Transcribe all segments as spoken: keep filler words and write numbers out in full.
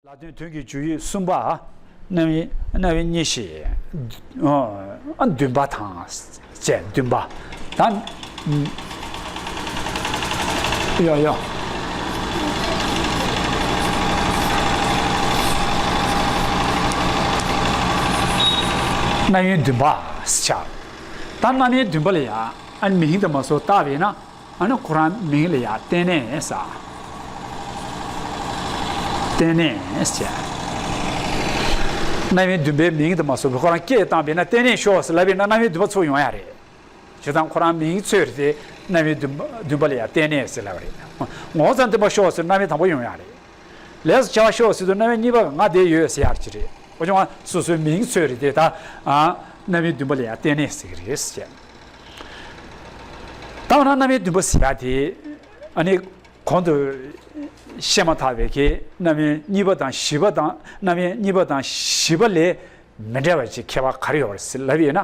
ལ་དོན་དོན་གྱི་འཇུག་ཡུལ་གསུམ་པ། རྣམ་དབྱེ་རྣམ་དབྱེ་གཉིས་བཞི། ཨ་བདུན་པ་དང་། བཅས་བདུན་པ། ད། ཡོ་ཡོ། རྣམ་དབྱེ་བདུན་པ་ཟེར་བྱ། ད་རྣམ་དབྱེ་བདུན་པ་ལ་ཡང་ཨ་ནི་མིང་དང་མ་སོགས་བཏགས་པས་ན། ཨ་ནི་ཁོ་རང་མིང་ལ་ཡང་རྟེན་གནས་ཟེར། རྟེན་གནས་ཟེར། རྣམ་དབྱེ་བདུན་པའི་མིང་དུ་མ་སོགས་པའི་ཁོ་རང་སྐད་བཏང་བས་ན་རྟེན་གནས་ཤོག་ཟེར་ལབ་པས་ན་རྣམ་དབྱེ་བདུན་པ་ཚུགས་ཡོང་ཡ་རེད། བྱས་ཙང་ཁོ་རང་མིང་ཚོད་རེད་དེ་རྣམ་དབྱེ་བདུན་པ་བདུན་པ་ལ་ཡང་རྟེན་གནས་ཟེར་ལབ་པ་རེད། ངོ་བོ་ཙམ་བསྟན་པ་ཤོག་ཟེར་རྣམ་དབྱེ་དང་པོ་ཡོང་ཡ་རེད། ལས་སུ་བྱ་བ་ཤོག་ཟེར་དུས་རྣམ་དབྱེ་གཉིས་པ་ང་དེ་ཡོད་ཟེར་ཡ་ཅིག་རེད། འོ་ཅང་སོ་སོའི་མིང་ཚོད་རེད་དེ་ད། རྣམ་དབྱེ་བདུན་པ་ལ་ཡང་རྟེན་གནས་ཟེར་གི་རེད་ཟེར། ད་འོ་ན་རྣམ་དབྱེ་བདུན་པ་ཟེར་ཡ་དེ། ཨ་ནི། གོང་དུ་བཤད་མ་ཐག་པའི་གི་རྣམ་དབྱེ་གཉིས་པ་དང་བཞི་པ་དང་རྣམ་དབྱེ་གཉིས་པ་དང་བཞི་པ་ལས་མི་འདྲ་བ་ཅིག་ཁྱད་པར་ག་རེ་ཡོད་རེད་ཟེར་ལབ་ཡོད་ན།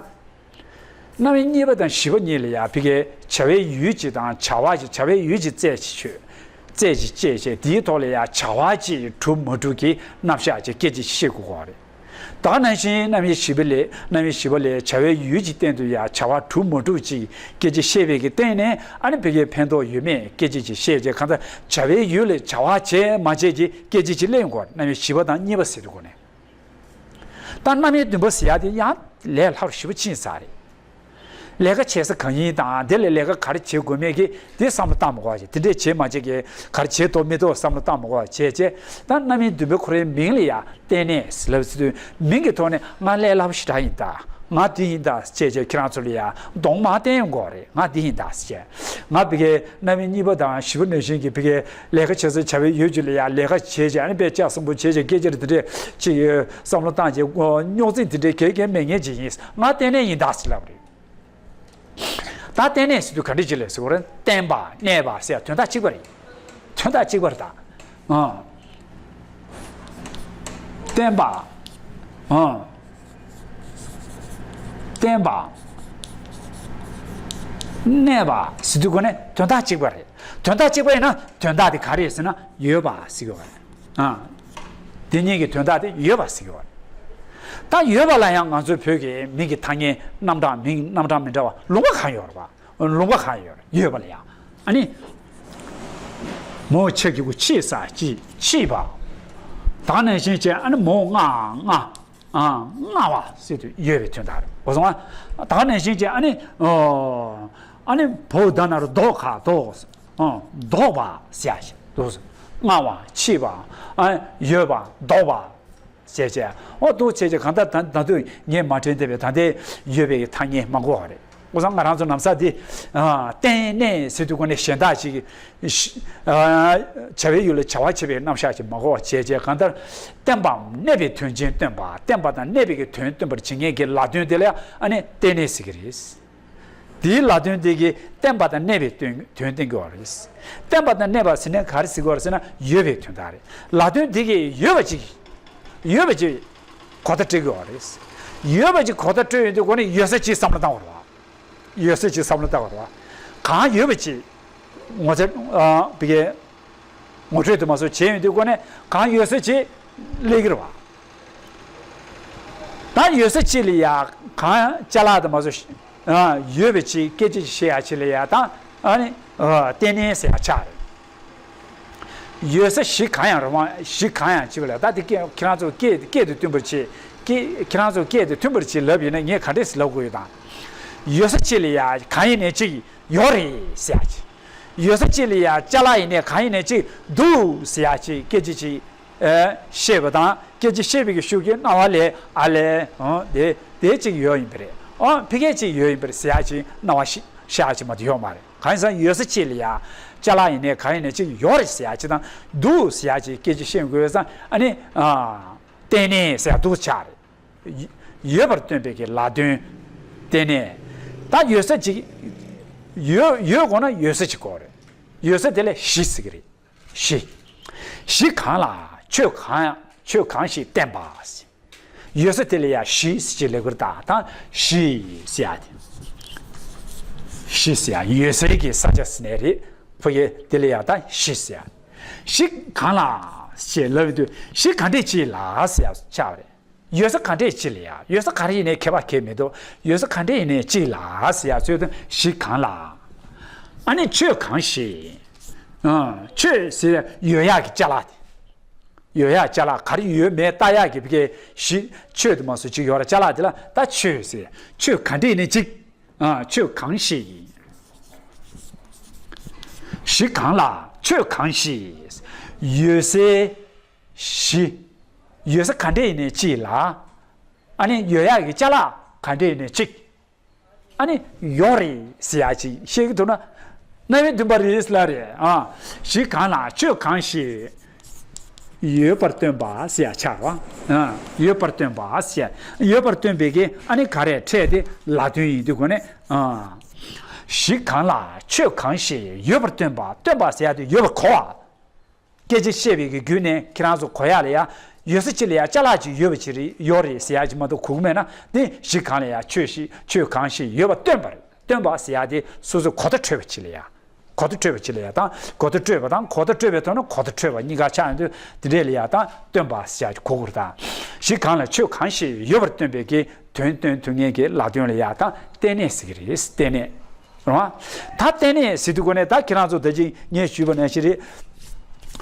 རྣམ་དབྱེ་གཉིས་པ་དང་བཞི་པ་གཉིས་ལ་ཡང་ཕ་གིའི་བྱ་བའི་ཡུལ་གཅིག་དང་བྱ་བ་གཅིག་བྱ་བའི་ཡུལ་གཅིག་རྩལ་གཅིག་ཆོད། རྩལ་གཅིག་བཅས་བྱས་དེའི་ཐོག་ལ་ཡང་བྱ་བ་གཅིག་གྲུབ་མ་གྲུབ་ཀྱི་རྣམ་གཞག་ཅིག་སྐད་ཅིག་ཤེས་དགོས་པ་རེད། ད་ག་ནང་བཞིན་རྣམ་དབྱེ་བཞི་པ་ལས་རྣམ་དབྱེ་བཞི་པ་ལས་བྱ་བའི་ཡུལ་གྱི་སྟེང་དུ་ཡང་བྱ་བ་གྲུབ་མ་གྲུབ་ཅིག་སྐད་ཅིག་ཤེས་པའི་གི་སྟེང་ནས་ཨ་ནི་ཕ་གིའི་ཕན་ཐོགས་ཡོད་མེད་སྐད་ཅིག་ཅིག་ཤེས་བྱས་གང་ལྟར་བྱ་བའི་ཡུལ་ལས་བྱ་བ་བྱས་མ་བྱས་ཀྱི་སྐད་ཅིག་ཅིག་གླེང་དགོས་རྣམ་དབྱེ་བཞི་པ་དང་གཉིས་པ་ཟེར་དུས་གོ་ནས། ད་རྣམ་དབྱེ་བདུན་པ་ཟེར་ཡ་དེ་ཡང་ལས་སླ་རུ་ཞེ་པོ་ཕྱིན་ས་རེད། ལས་ཀ་བྱེད་ས་གང་ཡིན་དང་དེ་ལས་ལས་ཀ་ག་རེ་བྱེད་དགོས་མེད་ཀྱི་དེ་བསམ་བློ་བཏང་མ་དགོས་པ་བྱས་དེ་འདྲས་བྱེད་མ་བྱེད་ཀྱི་ག་རེ་བྱེད་ཐུབ་མི་ཐུབ་བསམ་བློ་བཏང་མ་དགོས་པ་བྱས་བྱས་ད་རྣམ་དབྱེ་བདུན་པའི་ཁོ་རའི་མིང་ལ་ཡང་རྟེན་གནས་ཟེར་ལབ་ཟེར་དུས་མིང་གི་ཐོག་ནས་ང་ལས་སླ་པོ་ཞེ་དྲག་ཡིན་ད། ང་འདི་ཡིན་ད་བྱས་བྱས་ཁྱེད་རང་ཚོ་ལ་ཡང་གདོང་མ་བསྟན་ཡོང་དགོས་རེད། ང་འདི་ཡིན་ད་ཟེར་བྱས་ང་ཕ་གིའི་རྣམ་དབྱེ་གཉིས་པ་དང་བཞི་པ་ནང་བཞིན་གྱི་ཕ་གིའི་ལས་ཀ་བྱེད་ས་བྱ་བའི་ཡུལ་ཅིག་ལ་ཡང་ལས་ཀ་བྱས་བྱས་ཨ་ནི་དཔེ་ལྕགས་སྲིན་པོ་བྱས་བྱས་སྐད་ཆ་རེ་དེ་འདྲས་ཅིག་བསམ་བློ་བཏང་བྱས་རྙོག་འཛིང་དེ་འདྲས་གལ་གལ་མེད་མཁན་ཅིག་ཡིན། ང་རྟེན་གནས་ཡིན་ད་ཟེར་ལབ་རེད། ད་རྟེན་གནས་ཟེར་དུས་ག་འདྲ་ཅིག་ལས་ཟེར་བ་རེད། བརྟེན་པ་གནས་པ་ཟེར་དོན་དག་གཅིག་པ་རེད། དོན་དག་གཅིག་པ་རེད་ད། ཨང་། བརྟེན་པ། ཨང་། བརྟེན་པ། གནས་པ་ཟེར་དུས་གོ་ནས་དོན་དག་གཅིག་པ་རེད། དོན་དག་གཅིག་པ་ཡིན་ན་དོན་དག་དེ་ག་རེད་ཟེར་ན་ཡོད་པ་ཟེར་གི་རེད། ཨ། དེ་གཉིས་ཀྱི་དོན་དག་དེ་ཡོད་པ་ཟེར་གི་རེད། ད་ཡོད་པ་ལ་ཡང་ང་ཚོའི་བོད་ཀྱི་མིང་གི་ཐ་སྙད་རྣམ་གྲངས་མིང་རྣམ་གྲངས་མི་འདྲ་བ་ལུང་པ་གང་ཡོད་རེད་པ། ལུང་པ་གང་ཡོད་རེད། ཡོད་པ་ལ་ཡང་ཨ་ནི། མོ་ཆ་གི་གུ་ཆི་ས་ཅི་ཆི་བ། ད་ནས་བཞིན་བྱས་ཨ་ནི་མོ་ང་ང་ཨ་ང་བ་ཟེར་དུས་ཡོད་པའི་དོན་དག་རེད། འོ་སོང་ང་། ད་ནས་བཞིན་བྱས་ཨ་ནི། ཨ་ནི་བོ་ད་ན་རུ་རྡོ་ཁ་རྡོ། ཨ་རྡོ་བ་ཟེར་ཡ་ཞིག་འདུག་ང་བ་ཆི་བ། ཨ་ཡོད་བ་རྡོ་བ། བྱས་བྱས། འོ་འདུག་བྱས་བྱས་གང་ལྟར་ད་ད་དུང་ངས་མ་དྲན་བསྡད་པའི་ད་ལྟའི་ཡོད་པའི་ཐ་སྙད་མང་པོ་བ་རེད། འོ་ཙང་ང་རང་ཚོ་ནམ་ས་འདི། ཨ་རྟེན་གནས་ཟེར་དུས་གོ་ནས་གཞན་དག་ཅིག་ཨ་བྱ་བའི་ཡུལ་ལ་བྱ་བ་བྱེད་པའི་རྣམ་གཞག་ཅིག་མ་གོ་བ་བྱས་བྱས་གང་ལྟར། བརྟེན་པའམ་གནས་པའི་དོན་ཅན་སྟོན་པ་བརྟེན་པ་དང་གནས་པའི་གི་དོན་སྟོན་པར་བྱེད་མཁན་གྱི་ལ་དོན་དེ་ལ་ཨ་ནི་རྟེན་གནས་ཟེར་གི་རེད། དེའི་ལ་དོན་དེ་གིས་བརྟེན་པ་དང་གནས་པའི་དོན་དོན་བསྟན་དགོས་པ་རེད། བརྟེན་པ་དང་གནས་པ་ཟེར་ན་ག་རེ་ཟེར་དགོས་རེད་ཟེར་ན་ཡོད་པའི་དོན་དག་རེད། ལ་དོན་དེ་གིས་ཡོད་པ་ཅིག་ཡོད་པ་ཅིག་གོ་བརྡ་སྤྲད་དགོས་པ་རེད། ཡོད་པ་ཅིག་གོ་བརྡ་སྤྲོད་ཡོང་དུས་གོ་ནས་ཡོད་ས་ཅིག་བསམ་བློ་བཏང་བ་རེད་བ། ཡོད་ས་ཅིག་བསམ་བློ་བཏང་བ་རེད་བ། གང་ཡོད་པ་ཅིག་ངོ་ཚ་ཨ་བི་གའི་ངོ་སྤྲོད་དུ་མ་སོགས་བྱས་ཡོང་དུས་གོ་ནས་གང་ཡོད་ས་ཅིག་སླེབས་ཀྱི་རེད་བ། ད་ཡོད་ས་ཅིག་ལ་ཡ་གང་ཅ་ལག་དུ་མ་སོགས་ཨ་ཡོད་པའི་ཅིག་སྐད་ཅིག་བཤད་ཡ་ཅིག་ལ་ཡ་ད་ཨ་ནི་ཨ་རྟེན་གནས་ཟེར་ཡ་ཆགས་རེད། ཡོད་ས་གཞི་གང་ཡང་རུང་བ་གཞི་གང་ཡང་ཅིག་ལ་ད་དེ་སྐད་ཁྱེད་རང་ཚོ་སྐད་སྐད་དུ་མཐུན་པར་བྱེད། སྐད་ཁྱེད་རང་ཚོ་སྐད་དུ་མཐུན་པར་བྱེད་ལབ་ཡིན་ན་ངས་ག་འདྲས་ལབ་དགོས་ཡོད་དང་། ཡོད་ས་ཅིག་ལ་ཡ་གང་ཡིན་ནས་ཅིག་ཡོད་རེད་ཟེར་ཡ་ཅིག་ཡོད་ས་ཅིག་ལ་ཡ་ཅ་ལག་ཡིན་ནས་གང་ཡིན་ནས་ཅིག་འདུག་ཟེར་ཡ་ཅིག་སྐད་ཅིག་ཅིག་ཨེ་བཤད་པ་དང་སྐད་ཅིག་བཤད་པའི་གི་ཤུགས་ཀྱིས་རྣ་བ་ལས་ཨ་ལས་ཨང་དེ་དེ་ཅིག་ཡོད་ཡིན་པ་རེད། ཨང་ཕ་གི་ཅིག་ཡོད་ཡིན་པ་རེད་ཟེར་ཡ་ཅིག་རྣ་བ་ཤི་ཤ་ཅིག་མ་གཏོགས་ཡོད་མ་རེད། གང་ཡིན་ཟེར་ན་ཡོད་ས་ཅིག་ལ་ཡ་ཅ་ལག་ཡིན་ནའི་གང་ཡིན་ནའི་ཅིག་ཡོད་རེད་ཟེར་ཡ་ཅིག་དང་འདུག་ཟེར་ཡ་ཅིག་སྐད་ཅིག་བཤད་དགོས་ཙང་ཨ་ནི་ཨ་རྟེན་གནས་ཟེར་ཡ་འདུག་ཆགས་རེད། ཡོད་པར་སྟོན་པའི་གི་ལ་དོན་རྟེན་གནས། ད་ཡོད་ས་ཅིག་ཡོད་ཡོད་དགོས་ན་ཡོད་ས་ཅིག་དགོས་རེད། ཡོད་ས་དེ་ལ་གཞི་ཟེར་གི་རེད། གཞི། གཞི་གང་ལ་ཆོས་གང་ཡང་ཆོས་གང་ཞིག་བརྟེན་པ། ཡོད་ས་དེ་ལ་ཡང་གཞི་ཟེར་གྱི་ལེགས་པར་བརྟག་དང་གཞི་ཟེར་ཡ་དེ། གཞི་ཟེར་ཡ་ཡོད་སའི་གི་ས་ཆ་ཟེར་ནའི་རེད། ཕ་གི་དེ་ལ་ཡང་ད་གཞི་ཟེར་ཡ། གཞི་གང་ལ་ ཞེས་ལབ་དུས་གཞི་གང་འདྲས་ཅིག་ལ་ཟེར་ཡ་ཆགས་པ་རེད། ཡོད་ས་གང་འདྲས་ཅིག་ལ་ཡ། ཡོད་ས་ག་རེ་ཡིན་ནའི་ཁྱད་པར་གང་ཡང་མི་འདུག་ཡོད་ས་གང་འདྲས་ཡིན་ནའི་ཅིག་ལ་ཟེར་ཡ་ཚོད་དུ་གཞི་གང་ལ། ཨ་ནི་ཆོས་གང་ཞིག་ཨ། ཆོས་ཟེར་ཡ་ཡོད་ཡག་གི་ཅ་ལག་དེ། ཡོད་ཡག་ཅ་ལག་ག་རེ་ཡོད་མེད་ལྟ་ཡག་གི་བི་ཀའི་གཞི་ཆོས་དུ་མ་སོགས་ཅིག་ཡོད་ར་ཅ་ལག་དེ་ལ་ད་ཆོས་ཟེར། ཆོས་གང་འདྲས་ཡིན་ནའི་ཅིག་ཨ། ཆོས་གང་ཞིག་གཞི་གང་ལ་ཆོས་གང་ཞིག་ཡོད་སའི་གཞི། ཡོད་ས་ག་འདྲས་ཡིན་ནའི་གཅིག་ལ། ཨ་ནི་ཡོད་ཡག་གི་ཅ་ལག་ག་འདྲས་ཡིན་ནའི་གཅིག་ཨ་ནི་ཡོད་རེད་ཟེར་ཡག་ཅིག་བཤད་ཀྱི་འདུག་ན། རྣམ་དབྱེ་བདུན་པ་རེད་ལ་རེད་ཨ། གཞི་གང་ལ་ཆོས་གང་ཞིག་ཡོད་པར་སྟོན་པ་ཟེར་ཡག་ཆགས་རོ། ཨ། ཡོད་པར་སྟོན་པ་ཟེར་ཡག་ཡོད་པར་སྟོན་པའི་གི་ཨ་ནི་ག་རེ་ཕྲད་དེ་ལ་དོན་ཡིན་དུས་གོ་ནས་ཨ། གཞི་གང་ལ་ཆོས་གང་ཞིག་ཡོད་པར་སྟོན་པ། སྟོན་པ་ཟེར་ཡག་དེ་ཡོད་པར་གོ་བ། སྐད་ཆ་བཤད་པའི་གི་བརྒྱུད་ནས་ཁྱེད་རང་ཚོ་གོ་ཡག་ལ་ཡ། ཡོད་ས་ཅིག་ལ་ཡ་ཅ་ལག་ཅིག་ཡོད་པ་ཅིག་རེད་ཡོད་རེད་ཟེར་ཡག་ཅིག་མ་གཏོགས་གོ་གི་མེད་ན་དེ་གཞི་གང་ལ་ཡ་ཆོས་ཤིག་ཆོས་གང་ཞིག་ཡོད་པ་སྟོན་པ་རེད། སྟོན་པ་ཟེར་ཡག་དེ་སོ་སོའི་གོ་བརྡ་འཕྲོད་པ་ཅིག་ལ་ཡ། གོ་བརྡ་འཕྲོད་པ་ཅིག་ལ་ཡ་དང་གོ་བརྡ་སྤྲོད་པ་དང་གོ་བརྡ་སྤྲོད་པའི་ཐོག་ནས་གོ་བརྡ་འཕྲོད་པ་གཉིས་ཀ་ཆགས་ཡོང་དུས་དེ་འདྲས་ལ་ཡ་དང་སྟོན་པ་ཟེར་ཡག་གོ་དགོས་རེད་ད། གཞི་གང་ལ་ཆོས་གང་ཞིག་ཡོད་པར་སྟོན་པའི་གི་དོན་སྟོན་ཐུབ་མཁན་གྱི་ལ་དོན་ལ་ཡ་དང་རྟེན་གནས་ཟེར་གི་རེད། རྟེན་གནས། རེད་བ། ད་རྟེན་གནས་ཟེར་དུས་གོ་ནས་ད་ཁྱེད་རང་ཚོ་ད་ཅིག་ངས་ཞུས་པ་ནང་བཞིན་རེད།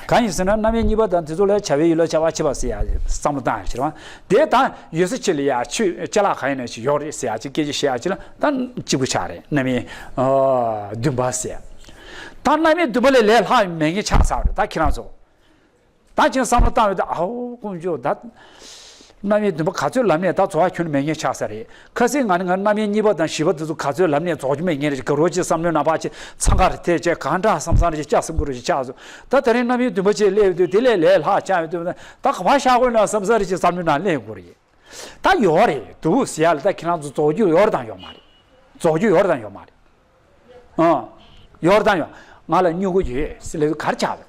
གང་ཡིན་ཟེར་ན་རྣམ་དབྱེ་གཉིས་པ་དང་དེ་ཚོ་ལ་བྱ་བའི་ཡུལ་ལ་བྱ་བ་བྱེད་པ་ཟེར་ཡ་བསམ་བློ་བཏང་ཡ་ཞིག་རེད་བ། དེ་དང་ཡོད་ས་ཅིག་ལ་ཡ་ཆོས་ཅ་ལག་གང་ཡིན་ནའི་ཞིག་ཡོད་རེད་ཟེར་ཡ་ཅིག་སྐད་ཆ་བཤད་ཡ་ཅིག་ལ་ད་གཅིག་པུ་ཆགས་རེད། རྣམ་དབྱེ་ཨ་བདུན་པ་ཟེར། ད་རྣམ་དབྱེ་བདུན་པ་ལས་ལས་ལྷག་མེད་མཁན་ཆགས་ཚར་རེད་ད་ཁྱེད་རང་ཚོ། ད་ཅིག་བསམ་བློ་བཏང་བའི་ད་ཨའོ་དཀོན་མཆོག་ད། རྣམ་དབྱེ་བདུན་པ་ག་ཚོད་ལམ་ནས་ད་རྫོགས་པ་ཁྱོན་མེད་མཁན་ཆགས་ས་རེད། ཁ་སང་ང་ནི་ང་རྣམ་དབྱེ་གཉིས་པ་དང་བཞི་པ་དེ་ཚོ་ག་ཚོད་ལམ་ནས་རྫོགས་རྒྱུ་མེད་མཁན་རེད། དགའ་རོགས་ཀྱི་བསམ་བློའི་ནང་པ་ཆེ་འཚང་ཁ་རེ་ཐེ་ཆེ་གང་འདྲ་བསམ་བསམ་རེ་ཆགས་སེམས་ཁུར་རེ་ཆགས་སོང་། ད་དེ་རིང་རྣམ་དབྱེ་བདུན་པ་ཅིག་སླེབས་དུས་དེ་ལས་ལས་ལྷག་ཆགས་ཡོང་དུས་ད་ག་པར་བཞག་དགོས་ན་བསམ་ས་རེ་ཆེ་བསམ་བློའི་ནང་སླེབས་དགོས་རེད། ད་ཡོད་རེད་འདུག་ཟེར་ཡ་ལ་ད་ཁྱེད་རང་ཚོ་རྫོགས་རྒྱུ་ཡོད་རེད་དང་ཡོད་མ་རེད། རྫོགས་རྒྱུ་ཡོད་རེད་དང་ཡོད་མ་རེད། ཨ། ཡོད་དང་ཡོད། ང་ལ་སྨྱུ་གུ་ཡོད་ཟེར་ལབ་དུས་ག་རེ་ཆགས་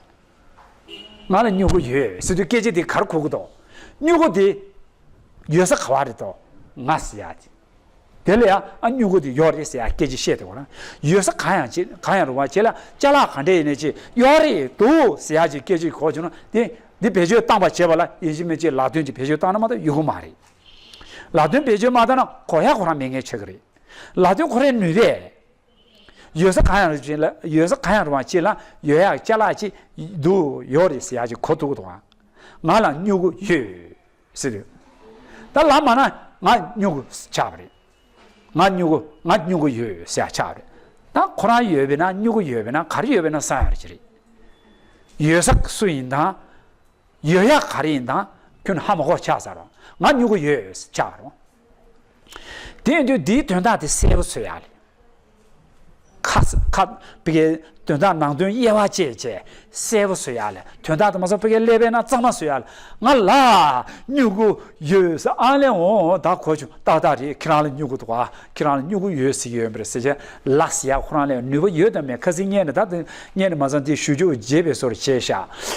པ། ང་ལ་སྨྱུ་གུ་ཡོད་ཟེར་དུས་སྐད་ཆ་དེ་ག་རེ་གོ་གི་འདུག་སྨྱུ་གུ་དེ་ཡོད་ས་ག་བ་རེད་འདུག་ང་ཟེར་ཡ་དེ། དེ་ལ་ཡང་ཨ་སྨྱུ་གུ་དེ་ཡོད་རེད་ཟེར་ཡ་སྐད་ཆ་བཤད་དེ་གོ་ན། ཡོད་ས་གང་ཡང་ཅི་གང་ཡང་རུང་བ་བྱས་ལ་ཅ་ལག་ག་འདྲ་ཡིན་ནའི་ཅི་ཡོད་རེད་འདུག་ཟེར་ཡ་ཅིག་སྐད་ཆ་གོ་བྱུང་ན་དེ་འདི་བེད་སྤྱོད་བཏང་པ་བྱས་པ་ལ་ཡིན་གཅིག་མིན་གཅིག་ལ་དོན་གྱི་བེད་སྤྱོད་བཏང་ན་མ་གཏོགས་ཡོང་གི་མ་རེད། ལ་དོན་བེད་སྤྱོད་མ་བཏང་ན་གོ་ཡ་ཁོ་རང་མེད་མཁན་ཆགས་ཀྱི་རེད། ལ་དོན་ཁོ་རའི་ནུས་པས། ཡོད་ས་གང་ཡང་རུང་ཅིག་ལ་ཡོད་ས་གང་ཡང་རུང་བ་ཅིག་ལ་ཡོད་ཡག་ཅ་ལག་ཅིག་འདུག་ཡོད་རེད་ཟེར་ཡག་ཅིག་གོ་ཐུབ་ཀྱི་འདུག་ང་ལ་སྨྱུ་གུ་ཡོད་ཟེར་དུས། ད་ལ་མ་ན་ང་སྨྱུ་གུ་ཆགས་པ་རེད། ང་སྨྱུ་གུ་ང་སྨྱུ་གུ་ཡོད་ཟེར་ཡག་ཆགས་པ་རེད། ད་ཁོ་རང་ཡོད་པས་ན་སྨྱུ་གུ་ཡོད་པས་ན་ག་རེ་ཡོད་པས་ན་བསམ་ཡག་ཅིག་རེད། ཡོད་ས་སུ་ཡིན་དང་། ཡོད་ཡག་ག་རེ་ཡིན་དང་ཁྱོད་ཧ་མ་གོ་ཆགས་ས་རུང་། ང་སྨྱུ་གུ་ཡོད་ཆགས་རུང་། དེ་ཡིན་དུས་འདིའི་དོན་དག་དེ་གསལ་པོ་བཟོ་ཡག་ལས། ཁ་ས་ཁ་བི་གའི་དོན་དག་ནང་དོན་དབྱེ་བ་བཅད་བཅད་གསལ་པོ་བཟོ་ཡག་ལས། དོན་དག་དེ་མ་སོང་བི་གའི་ཀླད་པའི་ནང་གཙང་མ་བཟོ་ཡག་ལས། ང་ལ་སྨྱུ་གུ་ཡོད་ས་ཨ་ལས་འོང་ད་གོ་བྱུང་ཏག་ཏག་རེད། ཁྱེད་རང་ལ་སྨྱུ་གུ་འདུག་ཨ། ཁྱེད་རང་ལ་སྨྱུ་གུ་ཡོད་ཟེར་གྱི་ཡོད་མ་རེད་ཟེར་བྱས་ལ་ཟེར་ཡག་ཁོ་རང་ལ་ནུས་པ་ཡོད་དམ་མེད་ཁ་སང་ངས་ནི་ད་དེ་ངས་ནི་མ་ཚང་དེ་ཞུ་རྒྱུ་བརྗེད་པའི་བཟོ་འདྲ་བྱས་ཤག་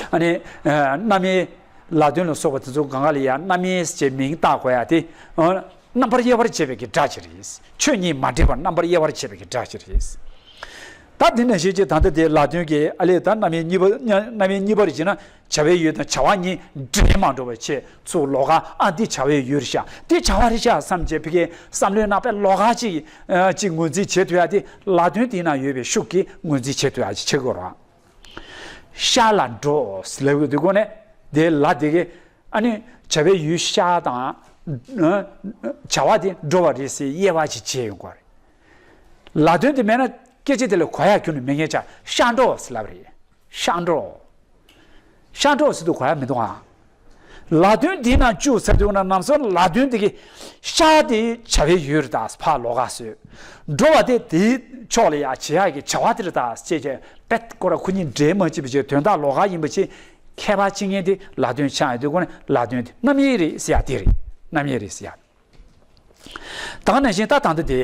ཨ་ནི་རྣམ་དབྱེ་ལ་དོན་ལ་སོགས་པ་དེ་ཚོ་གང་ག་ལ་ཡ་རྣམ་དབྱེ་ཟེར་མིང་བཏགས་དགོས་ཡ་དེ་རྣམ་པར་དབྱེ་བར་བྱེད་པའི་གི་སྒྲ་ཅིག་རེད། ཆོས་གཉིས་མ་འདྲེས་པར་རྣམ་པར་དབྱེ་བར་བྱེད་པའི་གི་སྒྲ་ཅིག་རེད། ད་དེ་ནང་བཞིན་གྱི་ད་ལྟ་དེ་ལ་དོན་གྱི་ཨ་ལས་ད་རྣམ་དབྱེ་གཉིས་པ་རྣམ་དབྱེ་གཉིས་པ་རེད་ཅེ་ན། བྱ་བའི་ཡུལ་དང་བྱ་བ་གཉིས་འདྲེས་མ་འགྲོ་བའི་ཆེད་ཚུར་ལོགས་ཀ་ཨ་འདི་བྱ་བའི་ཡུལ་རེད་ཤག་འདི་བྱ་བ་རེད་ཤག་བསམ་བྱས་བི་གའི་བསམ་བློའི་ནང་པའི་ལོགས་ཀ་ཅིག་ཅིག་ངོས་འཛིན་བྱེད་ཐུབ་ཡ་དེ་ལ་དོན་དེའི་ནང་ཡོད་པའི་ཤུགས་ཀྱིས་ངོས་འཛིན་བྱེད་ཐུབ་ཡ་ཅིག་བྱེད་དགོས་རེད། ཤར་ལ་འགྲོ་ཟེར་ལབ་དུས་གོ་ནས་དེ་ལ་དེ་གའི་ཨ་ནི་བྱ་བའི་ཡུལ་ཤར་དང་བྱ་བ་དེ་འགྲོ་བ་རེད་ཟེར་དབྱེ་བ་ཅིག་བྱས་ཡོང་དགོས་རེད། ལ་དོན་དེ་མེད་ན་སྐད་ཆ་དེ་ལ་གོ་ཡ་ཁྱོན་ནས་མེད་མཁན་ཆགས། ཤར་འགྲོ་ཟེར་ལབ་རེད། ཤར་འགྲོ། ཤར་འགྲོ་ཟེར་དུས་གོ་ཡ་མི་འདུག་ཨ། ལ་དོན་འདི་ན་བཅུག་ཟེར་དུས་ན་ནམ་སོང་ལ་དོན་འདི་གི་ཤར་དེ་བྱ་བའི་ཡུལ་རེད་ད་ཕར་ལོགས་ཀ་བཟོས། འགྲོ་བ་དེ་དེའི་ཕྱོགས་ལ་ཡ་བྱེད་ཡ་གི་བྱ་བ་དེ་རེད་ད་ཅེས་བྱས་པད་ཀོ་ར་ཁོ་གཉིས་འདྲེས་མ་བྱེད་པ་བྱས་དོན་དག་ལོགས་ཀ་ཡིན་པ་བྱས་ཁྱད་པར་ཕྱེ་མཁན་དེ་ལ་དོན་ཆགས་ཡོང་དུས་གོ་ནས་ལ་དོན་དེ་རྣམ་དབྱེ་རེད་ཟེར་ཡ་དེ་རེད། རྣམ་དབྱེ་རེད་ཟེར་ཡ། ད་ག་ནང་བཞིན་ད་ད་འདི་དེ།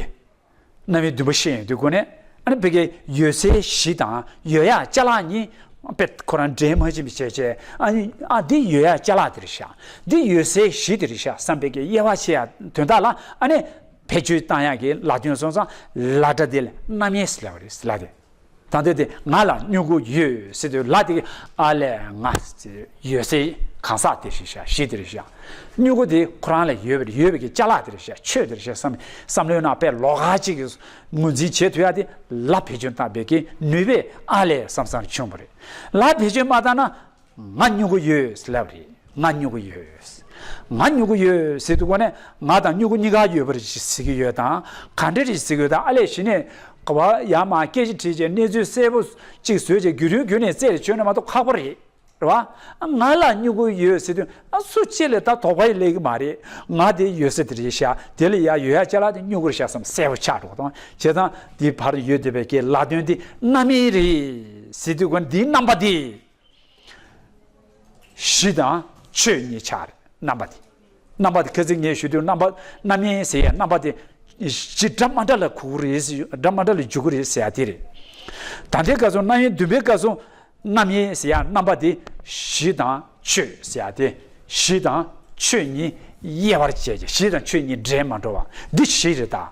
རྣམ་དབྱེ་བདུན་པ་བཤད་ཡོང་དུས་གོ་ནས་ཨ་ནི་བི་གའི་ཡོད་སའི་གཞི་དང་ཡོད་ཡག་ཅ་ལག་གཉིས་པད་ཁོ་རང་འདྲེས་མ་ཕྱིན་པ་བྱས་བྱས་ཨ་ནི་ཨ་འདི་ཡོད་ཡག་ཅ་ལག་དེ་རེད་ཤག་འདི་ཡོད་སའི་གཞི་དེ་རེད་ཤག་བསམ་པའི་གི་དབྱེ་བ་ཕྱེ་ཡ་དོན་དག་ལ་ཨ་ནི་བེད་སྤྱོད་བཏང་ཡག་གི་ལ་དོན་སོང་ཙང་ལ་སྒྲ་དེ་ལ་རྣམ་དབྱེ་ཟེར་ལབ་པ་རེད་ལ་དེ། ད་ལྟ་དེ་ང་ལ་སྨྱུ་གུ་ཡོད་ཟེར་དུས་ལ་དེ་གི་ཨ་ལས་ང་ཟེར་ཡོད་ཟེར་གང་ཟག་དེ་རེད་ཤག་གཞི་དེ་རེད་ཤག་སྨྱུ་གུ་དེ་ཁོ་རང་ལ་ཡོད་པ་རེད། ཡོད་པའི་གི་ཅ་ལག་དེ་རེད་ཤག་ཆོས་དེ་རེད་ཤག་བསམ་བསམ་བློའི་ནང་དཔེ་ལོགས་ཀ་ཅིག་གི་ངོས་འཛིན་བྱེད་ཐུབ་ཡ་དེ་ལ་བེད་སྤྱོད་བཏང་བའི་གི་ནུས་པས་ཨ་ལས་བསམ་བསམ་བྱུང་བ་རེད། ལ་བེད་སྤྱོད་མ་བཏང་ན། ང་སྨྱུ་གུ་ཡོད་ཟེར་ལབ་རེད། ང་སྨྱུ་གུ་ཡོད། ང་སྨྱུ་གུ་ཡོད་ཟེར་དུས་གོ་ནས་ང་དང་སྨྱུ་གུ་གཉིས་ཀ་ཡོད་པ་རེད་ཟེར་གྱི་ཡོད་དང་ག་འདྲ་རེད་ཟེར་གྱི་ཡོད་དང་ཨ་ལས་གཞི་ནས་ག་བ་ཡར་མར་སྐད་ཆ་དྲིས་བྱས་གནས་ཚུལ་གསལ་པོ་གཅིག་བཟོས་བྱས་བརྒྱུད་རིམ་བརྒྱུད་ནས་རྩད་རེ་ཆོད་ན་མ་གཏོགས་ཁག་པོ་རེད། རེད་བ། ང་ལ་སྨྱུ་གུ་ཡོད་ཟེར་དུས་ཨ་སུ་གཅིག་ལས་ད་དོགས་པ་ཡི་ལས་ཀྱི་མ་རེད། ང་དེ་ཡོད་ས་དེ་རེད་ཤག་དེ་ལ་ཡ་ཡོད་ཡ་ཅ་ལག་དེ་སྨྱུ་གུ་རེད་ཤག་བསམ་གསལ་པོ་ཆགས་འགྲོ་གི་དང་བྱས་ཙང་དེའི་བར་ཡོད་བསྡད་པའི་སྐད་ལ་དོན་དེ་རྣམ་དབྱེ་རེད་ཟེར་དུས་གོ་ནས་འདིའི་རྣམ་པ་དེ། གཞི་དང་ཆོས་གཉིས་ཆགས་རེད་རྣམ་པ་དེ། རྣམ་པ་དེ་ཁ་ཚིག་ངས་ཞུ་དུས་རྣམ་པ་རྣམ་དབྱེ་ཟེར་ཡ་རྣམ་པ་དེ་གཞི་འདྲ་མ་འདྲ་ལ་གོ་གི་རེད་ཟེར་འདྲ་མ་འདྲ་ལ་འཇུག་གི་རེད་ཟེར་ཡ་དེ་རེད། ད་ལྟའི་སྐབས་སུ་རྣམ་དབྱེ་བདུན་པའི་སྐབས་སུ་རྣམ་དབྱེ་ཟེར་ཡ་རྣམ་པ་དེ་གཞི་དང་ཆོས་ཟེར་ཡ་དེ་གཞི་དང་ཆོས་གཉིས་དབྱེ་བར་བྱས་ཀྱི་གཞི་དང་ཆོས་གཉིས་འདྲེས་མ་འགྲོ་བ་འདི་གཞི་རེད་ད།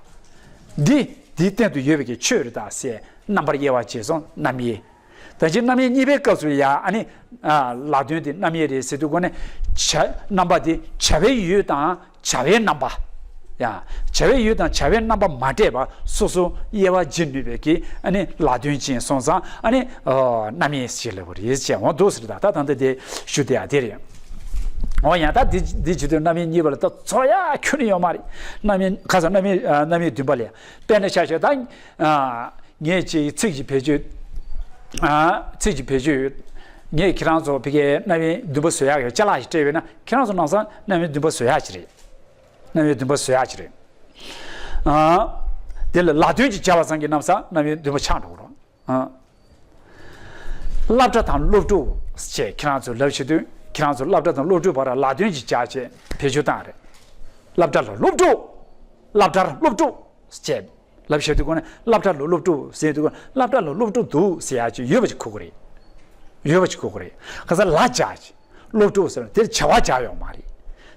འདི་འདིའི་སྟེང་དུ་ཡོད་པའི་གི་ཆོས་རེད་ད་ཟེར་རྣམ་པར་དབྱེ་བ་བྱས་སོང་རྣམ་དབྱེ། ད་ཅི་རྣམ་དབྱེ་གཉིས་པའི་སྐབས་སུ་ཡང་ཨ་ནི་ལ་དོན་དེ་རྣམ་དབྱེ་རེད་ཟེར་དུས་གོ་ནས་བྱ་རྣམ་པ་དེ་བྱ་བའི་ཡུལ་དང་བྱ་བའི་རྣམ་པ། ཡང་བྱ་བའི་ཡུལ་དང་བྱ་བའི་རྣམ་པ་མ་འདྲེས་པ་སོ་སོ་དབྱེ་བ་འབྱེད་ནུས་པའི་གི་ཨ་ནི་ལ་དོན་ཅན་སོང་ཙང་ཨ་ནི་རྣམ་དབྱེ་ཞེས་ལབ་པ་རེད་ཅེས་འོ་འདུག་ཟེར་ད་ད་ད་འདི་དེ་ཞུ་དེ་ཡ་དེ་རེད། འོ་ཡང་ད་འདི་འདི་བྱེད་དུས་རྣམ་དབྱེ་གཉིས་པ་ལ་ད་ཚོར་ཡ་ཁྱོན་ནས་ཡོད་མ་རེད། རྣམ་དབྱེ་ཁ་སང་རྣམ་དབྱེ་རྣམ་དབྱེ་བདུན་པ་ལས་དཔེར་ན་ཆ་བཞག་ད། ངས་ཅིག་ཚིག་ཅིག་བེད་སྤྱོད། ཨ། ཚིག་ཅིག་བེད་སྤྱོད་ཡོད། ངས་ཁྱེད་རང་ཚོ་ཕ་གིའི་རྣམ་དབྱེ་བདུན་པ་བཟོ་ཡག་གི་ཅ་ལག་ཞིག་སྤྲད་པས་ན་ཁྱེད་རང་ཚོ་ནང་སང་རྣམ་དབྱེ་བདུན་པ་བཟོ་ཡག་ཅིག་རེད། རྣམ་དབྱེ་བདུན་པ་བཟོ་ཡག་ཅིག་རེད། ཨ། དེ་ལ་ལ་དོན་ཅིག་སྦྱར་བ་ཙམ་གྱིས་ནམ་སང་རྣམ་དབྱེ་བདུན་པ་ཆགས་འགྲོ་གི་རེད། ཨ། སློབ་གྲྭ་དང་སློབ་ཕྲུག་ཅེས་ཁྱེད་རང་ཚོ་ལབ་བྱེད་དུས་ཁྱེད་རང་ཚོ་སློབ་གྲྭ་དང་སློབ་ཕྲུག་བར་ལ་དོན་ཅིག་སྦྱར་བྱས་བེད་སྤྱོད་བཏང་རེད། སློབ་གྲྭ་ལ་སློབ་ཕྲུག་སློབ་གྲྭར་སློབ་ཕྲུག་ཅེས། ལབ་བཤད་དུས་གོ་ནས་སློབ་གྲྭ་ལ་སློབ་ཕྲུག་ཟེར་དུས་གོ་སློབ་གྲྭ་ལ་སློབ་ཕྲུག་འདུག་ཟེར་ཡ་ཅིག་ཡོད་པ་ཅིག་གོ་གི་རེད། ཡོད་པ་ཅིག་གོ་གི་རེད། ཁ་སང་ལ་སྦྱར་ཅིག་སློབ་ཕྲུག་ཟེར་ན་དེར་བྱ་བ་སྦྱར་ཡོད་མ་རེད། བྱ་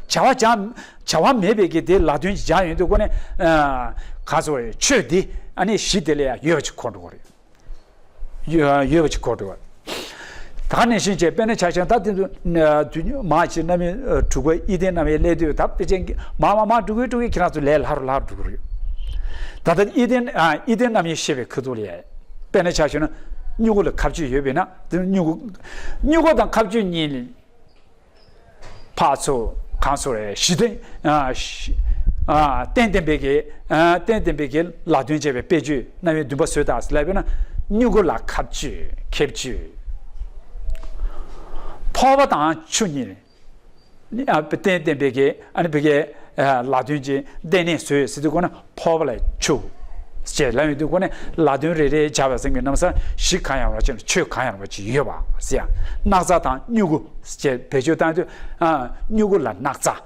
བ་སྦྱར་བྱ་བ་མེད་པའི་གི་དེ་ལ་དོན་ཅིག་སྦྱར་ཡོང་དུས་གོ་ནས་ག་ཚོད་རེད་ཆོས་འདི་ཨ་ནི་གཞི་དེ་ལ་ཡ་ཡོད་པ་ཅིག་གོ་འགྲོ་གི་རེད། ཡོད་ཡོད་པ་ཅིག་གོ་འགྲོ་བ། ད་ནས་ཤིང་བྱས་དཔེར་ན་ཆ་བཞག་ད་དེ་ཚོ་དུས་མ་ཕྱི་རྣམ་དབྱེ་དྲུག་པ་ཨི་ལྡན་རྣམ་དབྱེ་སླེབས་དུས་ད་དཔེ་ཅན་གྱི་མ་མ་མ་དྲུག་གི་དྲུག་གི་ཁྱེད་རང་ཚོ་ལས་སླ་རུ་སླ་རུ་འགྲོ་གི་རེད། ད་ལྟ་ཨི་ལྡན་ཨི་ལྡན་རྣམ་དབྱེ་བཤད་པའི་ཁ་ཐུག་ལ་ཡ། དཔེར་ན་ཆ་བཞག་ན་སྨྱུ་གུ་ལ་ཁ་གཅོད་ཡོད་པས་ན་དེ་སྨྱུ་གུ་སྨྱུ་གུ་དང་ཁ་གཅོད་གཉིས་ལས། ཕར་ཚུར་གང་ཚུར་རེ་གཞི་རྟེན་རྟེན་བརྟེན་པའི་གི་རྟེན་བརྟེན་པའི་གི་ལ་དོན་བྱས་པའི་དཔེ་བརྗོད་རྣམ་དབྱེ་བདུན་པ་བཟོས་དང་ཟེར་ལབ་པས་ན་སྨྱུ་གུ་ལ་ཁ་གཅོད་ཁེབས་གཅོད། ཕོར་པ་དང་ཆུ་གཉིས་རྟེན་བརྟེན་པའི་གི་ཨ་ནི་བི་གའི་ལ་དོན་གྱི་རྟེན་གནས་བཟོས་ཟེར་དུས་གོ་ན། ཕོར་པ་ལ་ཆུ། ཅེས་ལབ་ཡོང་དུས་ཁོ་ནས་ལ་དོན་རེ་རེ་བྱ་བའི་སེམས་ཀྱི་རྣམ་གཞག་གཞི་གང་ཡང་རུང་བ་ཅིག་ཆོས་གང་ཡང་རུང་བ་ཅིག་ཡོད་པ་ཟེར་ཡང་སྣག་ཚ་དང་སྨྱུ་གུ་ཅེས་བེད་སྤྱོད་བཏང་དུས་སྨྱུ་གུ་ལ་སྣག་ཚ་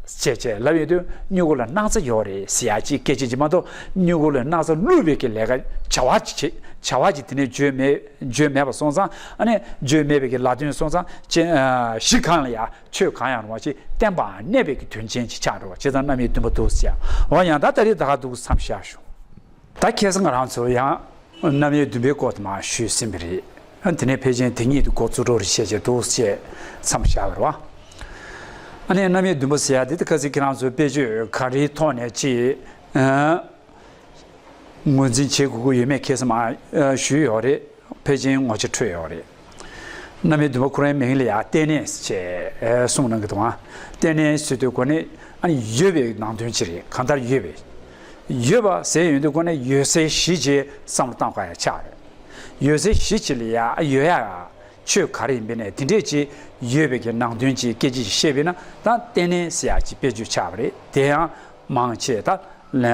ཅེས་ཅེས་ལབ་ཡོང་དུས་སྨྱུ་གུ་ལ་སྣག་ཚ་ཡོད་རེད་ཟེར་ཡ་ཅིག་སྐད་ཆ་ཅིག་མ་གཏོགས་སྨྱུ་གུ་ལ་སྣག་ཚ་བླུགས་པའི་གི་ལས་ཀ་བྱ་བ་ཅིག་བྱེད་བྱ་བ་ཅིག་དེ་ནས་བརྗོད་མེད་བརྗོད་མེད་པ་སོང་ཙང་ཨ་ནི་བརྗོད་མེད་པའི་གི་ལ་དོན་སོང་ཙང་ཅེས་གཞི་གང་ལ་ཡ། ཆོས་གང་ཡང་རུང་བ་ཅིག་བརྟེན་པ་གནས་པའི་གི་དོན་ཅན་ཅིག་ཆགས་འགྲོ་བ་ཇི་ལྟར་རྣམ་དབྱེ་བདུན་པ་འདུག་ཟེར། འོ་ཡང་ད་ལྟ་རེས་ད་ག་འདུག་མཚམས་བཞག་ཞུ། ད་ཁ་སང་ང་རང་ཚོ་ཡང་རྣམ་དབྱེ་བདུན་པའི་སྐོར་དུ་མར་ཞུས་ཟིན་པ་རེད། དེ་ནས་ཕལ་ཆེར་དེ་ཉིད་དུ་འགོ་བཙུགས་འགྲོ་རེ་བྱས་བྱས་འདུག་ཅེས་མཚམས་བཞག་པ་རེད་བ། ཨ་ནི་རྣམ་དབྱེ་བདུན་པ་ཟེར་ཡ་དེ་ད་ཁ་སང་ཁྱེད་རང་ཚོའི་དཔེ་བརྗོད་ག་རེའི་ཐོག་ནས་ཅིག་ངོས་འཛིན་བྱེད་དགོས་ཀྱི་ཡོད་མེད་ཁ་སང་མར་ཞུས་ཡོད་རེད། ཕལ་ཆེར་ངོ་ཆ་འཕྲོད་ཡོད་རེད། རྣམ་དབྱེ་བདུན་པ་ཁོ་རའི་མིང་ལ་ཡང་རྟེན་གནས་ཞེས་གསུངས་གནང་གི་འདུག་ཨ། རྟེན་གནས་ཟེར་དུས་གོ་ནི་ཨ་ནི་ཡོད་པའི་ནང་དོན་ཅིག་རེད། གང་ལྟར་ཡོད་པའི། ཡོད་པ་ཟེར་ཡོང་དུས་གོ་ནི་ཡོད་སའི་གཞི་ཅིག་བསམ་བློ་བཏང་དགོས་ཡ་ཆགས་རེད། ཡོད་སའི་གཞི་ཅིག་ལ་ཡང་ཡོད་ཡ་ཆོས་ག་རེ་ཡིན་པའི་ནས་དེ་འདྲས་ཅིག་ཡོད་པའི་གི་ནང་དོན་ཅིག་སྐད་ཆ་ཅིག་བཤད་པས་ན་ད་རྟེན་གནས་ཟེར་ཡ་ཅིག་དཔེ་བརྗོད་ཆགས་པ་རེད། དེ་ཡང་མང་ཆེ་ད།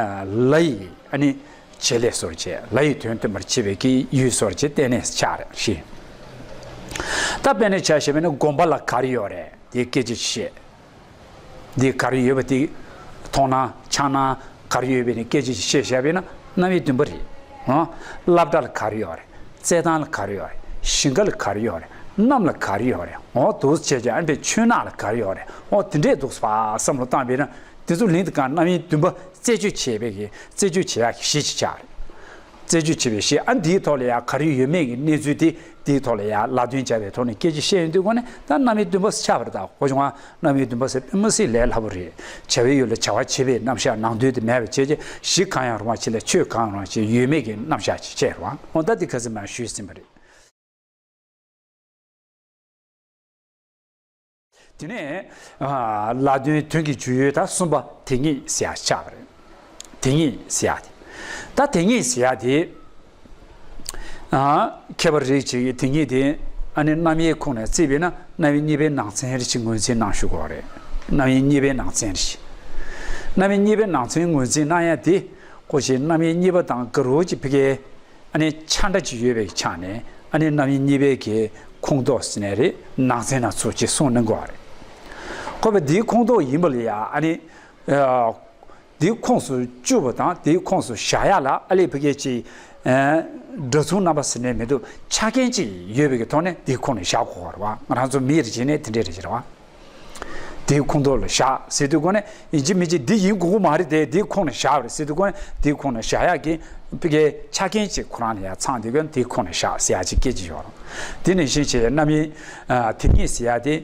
ལ་ཡི་ཨ་ནི་བྱེད་ལས་སོར་བྱེད་ལ་ཡི་དོན་སྟོན་པར་བྱེད་པའི་གི་ཡུལ་སོར་བྱེད་རྟེན་གནས་ཆགས་རེད་ཤི། ད་དཔེར་ན་ཆ་བཞག་པ་ན་དགོན་པ་ལ་ག་རེ་ཡོད་རེད་དེ་སྐད་ཆ་བཤད། འདི་ག་རེ་ཡོད་པ་དེ་མཐོང་སྣང་འཆར་སྣང་ག་རེ་ཡོད་པའི་ནི་སྐད་ཆ་བཤད་བཞག་པས་ན་རྣམ་དབྱེ་བདུན་པ་རེད། ཨོ། སློབ་གྲྭ་ལ་ག་རེ་ཡོད་རེད། རྩེད་ཐང་ལ་ག་རེ་ཡོད་རེད། ཞིང་ཁ་ལ་ག་རེ་ཡོད་རེད། གནམ་ལ་ག་རེ་ཡོད་རེད། ཨོ་འདུག་བྱས་བྱས་ཨ་ནི་པའི་ཆུ་ནག་ལ་ག་རེ་ཡོད་རེད། ཨོ་དེ་འདྲས་འདུག་བསམ་བློ་བཏང་བས་ན། དེ་ཚོ་ལིང་དུ་གང་རྣམ་དབྱེ་བདུན་པ་རྩད་གཅོད་བྱེད་པའི་གི་རྩད་གཅོད་བྱེད་ཡག་གི་གཞི་ཅིག་ཆགས་རེད། རྩད་གཅོད་བྱེད་པའི་གཞི། ཨ། འདིའི་ཐོག་ལ་ཡང་ག་རེ་ཡོད་མེད་ཀྱི་གནས་ཚུལ་དེ་འདིའི་ཐོག་ལ་ཡང་ལ་དོན་སྦྱར་བའི་ཐོག་ནས་སྐད་ཆ་བཤད་ཡོང་དུས་སྒོ་ནས། ད་རྣམ་དབྱེ་བདུན་པ་ཆགས་པ་རེད། ད་གོ་བྱུང་བ། རྣམ་དབྱེ་བདུན་པ་ཟེར་དཔེ་མི་སྲིད་ལས་སླ་པོ་རེད། བྱ་བའི་ཡུལ་ལ་བྱ་བ་བྱེད་པའི་རྣམ་གཞག་ནང་དོན་དེ་མེད་པ་བྱས་རྗེས། གཞི་གང་ཡང་རུང་བ་ཅིག་ལ་ཆོས་གང་ཡང་རུང་བ་ཅིག་ཡོད་མེད་ཀྱི་རྣམ་གཞག་ཅིག་བྱས་རེད་བ། འོ་ད་འདི་ཁ་སང་མར་ཞུས་ཟིན་པ་རེད། དེ་ནས་ལ་དོན་དོན་གྱི་འཇུག་ཡུལ་དང་གསུམ་པ་དེ་ཉིད་ཟེར་ཡག་ཆགས་པ་རེད། དེ་ཉིད་ཟེར་ཡག་དེ། ད་དེ་ཉིད་ཟེར་ཡག་དེ། ཁྱད་པར་རིགས་གཅིག་གི་དེ་ཉིད་དེ། ཨ་ནི་རྣམ་དབྱེའི་ཁོངས་ནས་བརྩིས་པས་ན། རྣམ་དབྱེ་གཉིས་པའི་ནང་ཚན་རེ་ཞིག་ངོས་འཛིན་གནང་ཞུ་དགོས་པ་རེད། རྣམ་དབྱེ་གཉིས་པའི་ནང་ཚན་རེ་ཞིག་རྣམ་དབྱེ་གཉིས་པའི་ནང་ཚན་ངོས་འཛིན་གནང་ཡག་དེ། ཁོ་ཞིག་རྣམ་དབྱེ་གཉིས་པ་དང་ག་རེ་ཅིག་ཕ་གིའི། ཨ་ནི་ཆ་འདྲ་ཅིག་ཡོད་པའི་ཆ་ནས། ཨ་ནི་རྣམ་དབྱེ་གཉིས་པའི་གི་ཁོངས་གཏོགས་ཟེར་ནའི་རེད། ནང་ཚན་སྣ་ཚོགས་ཅིག་གསུངས་གནང་དགོས་པ་རེད། ཁོ་པ་འདིའི་ཁོངས་གཏོགས་ཡིན་པ་ལ་ཡ། ཨ་ནི་འདིའི་ཁོངས་སུ་བཅུག་པ་དང་འདིའི་ཁོངས་སུ་བཞག་ཡག་ལ། ཨ་ལས་ཕ་གིའི་ཅིག་འདྲ་མཚུངས་རྣམ་པ་ཟེར་ནའི་མི་འདུག་ཆ་རྐྱེན་ཅིག་ཡོད་པའི་གི་ཐོག་ནས་འདིའི་ཁོངས་ནས་བཞག་དགོས་པ་རེད་བ། ང་རང་ཚོ་མི་རེ་བྱས་ནས་དེ་འདྲས་རེ་བྱེད་རེད་བ། དེའི་ཁོངས་གཏོགས་ལ་བཞག་ཟེར་དུས་སྒོ་ནས། ཡིན་གཅིག་མིན་གཅིག་འདི་ཡིན་དགོས་ཀྱི་མ་རེད་དེ། དེའི་ཁོངས་ནས་བཞག་པ་རེད་ཟེར་དུས་སྒོ་ནས། དེའི་ཁོངས་ནས་བཞག་ཡག་གི་ཕ་གིའི་ཆ་རྐྱེན་ཅིག་ཁོ་རང་ལ་ཡང་ཚང་དུས་སྒོ་ནས་དེའི་ཁོངས་ནས་བཞག་ཟེར་ཡག་ཅིག་སྐད་ཅིག་ཡོད་རེད། དེ་ནང་བཞིན་བྱས་རྣམ་དབྱེ་དེ་ཉིད་ཟེར་ཡག་དེ།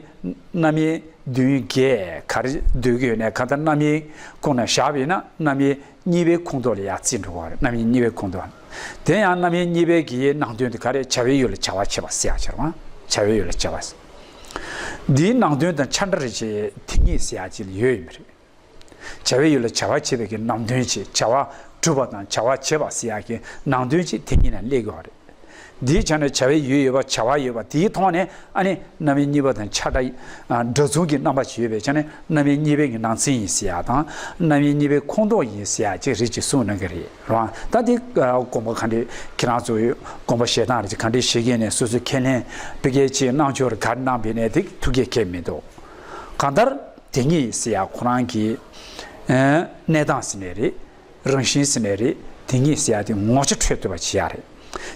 རྣམ་དབྱེ་བདུན་བརྒྱད་ག་རེ་འདོད་ཀྱི་ཡོད་ནའི། གང་ལྟར་རྣམ་དབྱེའི་ཁོངས་ནས་བཞག་པ་ཡིན་ན། རྣམ་དབྱེ་གཉིས་པའི་ཁོངས་གཏོགས་ལ་ཡང་བརྩི་འགྲོ་གི་རེད། རྣམ་དབྱེ་གཉིས་པའི་ཁོངས་གཏོགས། དེ་ཡང་རྣམ་དབྱེ་གཉིས་པའི་གི་ནང་དོན་དེ་ག་རེ། བྱ་བའི་ཡུལ་ལ་བྱ་བ་བྱེད་པ་ཟེར་ཡག་ཅིག་རེད་བ། བྱ་བའི་ཡུལ་ལ་བྱ་བ་ཟེར། འདིའི་ནང་དོན་དང་ཆ་འདྲ་རེ་བྱས་དེ་ཉིད་ཟེར་ཡག་ཅིག་ལ་ཡོད་ཡིན་པ་རེད། བྱ་བའི་ཡུལ་ལ་བྱ་བ་བྱེད་པའི་གི་ནང་དོན་ཅིག་བྱ་བ་སྒྲུབ་པ་དང་བྱ་བ་བྱེད་པ་ཟེར་ཡག་གི་ནང་དོན་ཅིག་དེ་ཉིད་ནས་སླེབས་ཀྱི་ཡོད་རེད། འདིའི་ཆ་ནས་བྱ་བའི་ཡུལ་ཡོད་པ། བྱ་བ་ཡོད་པ། དེའི་ཐོག་ནས། ཨ་ནི་རྣམ་དབྱེ་གཉིས་པ་དང་ཆ་འདྲ། ཨ། འདྲ་མཚུངས་ཀྱི་རྣམ་པ་ཅིག་ཡོད་པའི་ཆ་ནས། རྣམ་དབྱེ་གཉིས་པའི་གི་ནང་ཚན་ཡིན་ཟེར་ཡག་དང་། རྣམ་དབྱེ་གཉིས་པའི་ཁོངས་གཏོགས་ཡིན་ཟེར་ཡག་ཅིག་རེ་ཅིག་གསུངས་གནང་གི་རེད་རང་། ད་འདི་དགོངས་པ་ག་འདྲས། ཁྱེད་རང་ཚོ་དགོངས་པ་བཞེས་སྟངས་རེ་ཅིག་ག་འདྲས་བཞེས་ཀྱི་ཡིན་ནའི། སོ་སོའི་ཁས་ལེན་ཕ་གིའི་ཅིག་གནང་ཕྱོགས་རེ་ག་རེ་གནང་པ་ཡིན་ནའི་དེ་ཐུགས་འགན་འཁྱེར་མི་འདུག་གང་ལྟར་དེ་ཉིད་ཟེར་ཡག་ཁོ་རང་གི་ཨ་གནས་སྟངས་ཟེར་ནའི་རེད། རང་བཞིན་ཟེར་ནའི་རེད། དེ་ཉིད་ཟེར་ཡག་དེ་ངོ་ཆ་འཕྲོད་ཐུབ་པ་བྱེད་ཡག་རེད།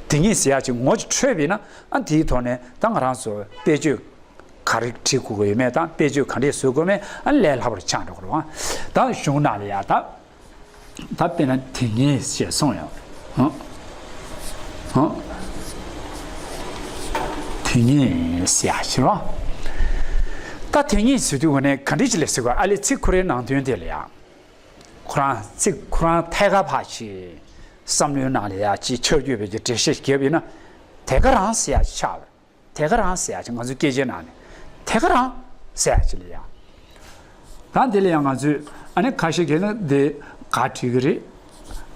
དེ་ཉིད་ཟེར་ཡག་ཅིག་ངོ་ཆ་འཕྲོད་པ་ཡིན་ན། ཨ། དེའི་ཐོག་ནས་ད་ང་རང་ཚོ་དཔེ་བརྗོད་ག་རེ་བྲིས་དགོས་ཀྱི་ཡོད་མེད་དང་། དཔེ་བརྗོད་ག་འདྲས་བཟོ་དགོས་མེད། ཨ། ལས་སླ་པོར་ཆགས་འགྲོ་གི་རེད་བ། ད་གཞུང་ནང་ལ་ཡ་ད། ད་དཔེར་ན་དེ་ཉིད་ཅེས་གསུངས་ཡོད། ཧང་ཧང་། དེ་ཉིད་ཟེར་ཡག་ཅིག་རེད་བ། ད་དེ་ཉིད་ཟེར་དུས་སྒོ་ནས་ག་འདྲས་ཅིག་ལ་ཟེར་དགོས། ཨ་ལས་ཚིག་ཁོ་རའི་ནང་དོན་དེ་ལ་ཡ། ཁོ་རང་ཚིག་ཁོ་རང་ཐད་ཀར་ཕར་ཅིག་བསམ་བློའི་ནང་ལ་ཡ་ཅིག་ཆགས་ཡོད་པའི་གི་འགྲེལ་བཤད་བརྒྱབ་ཡིན་ན། དེ་ག་རང་ཟེར་ཡག་ཅིག་ཆགས་པ་རེད། དེ་ག་རང་ཟེར་ཡག་ཅིག་ང་ཚོའི་སྐད་ཆའི་ནང་ནས་དེ་ག་རང་ཟེར་ཡག་ཅིག་ལ་ཡ། ད་འདི་ལ་ཡང་ང་ཚོས། ཨ་ནི་ཁ་ཤས་ཀྱིས་ནི་འདི་ག་བྲིས་ཀྱི་རེད།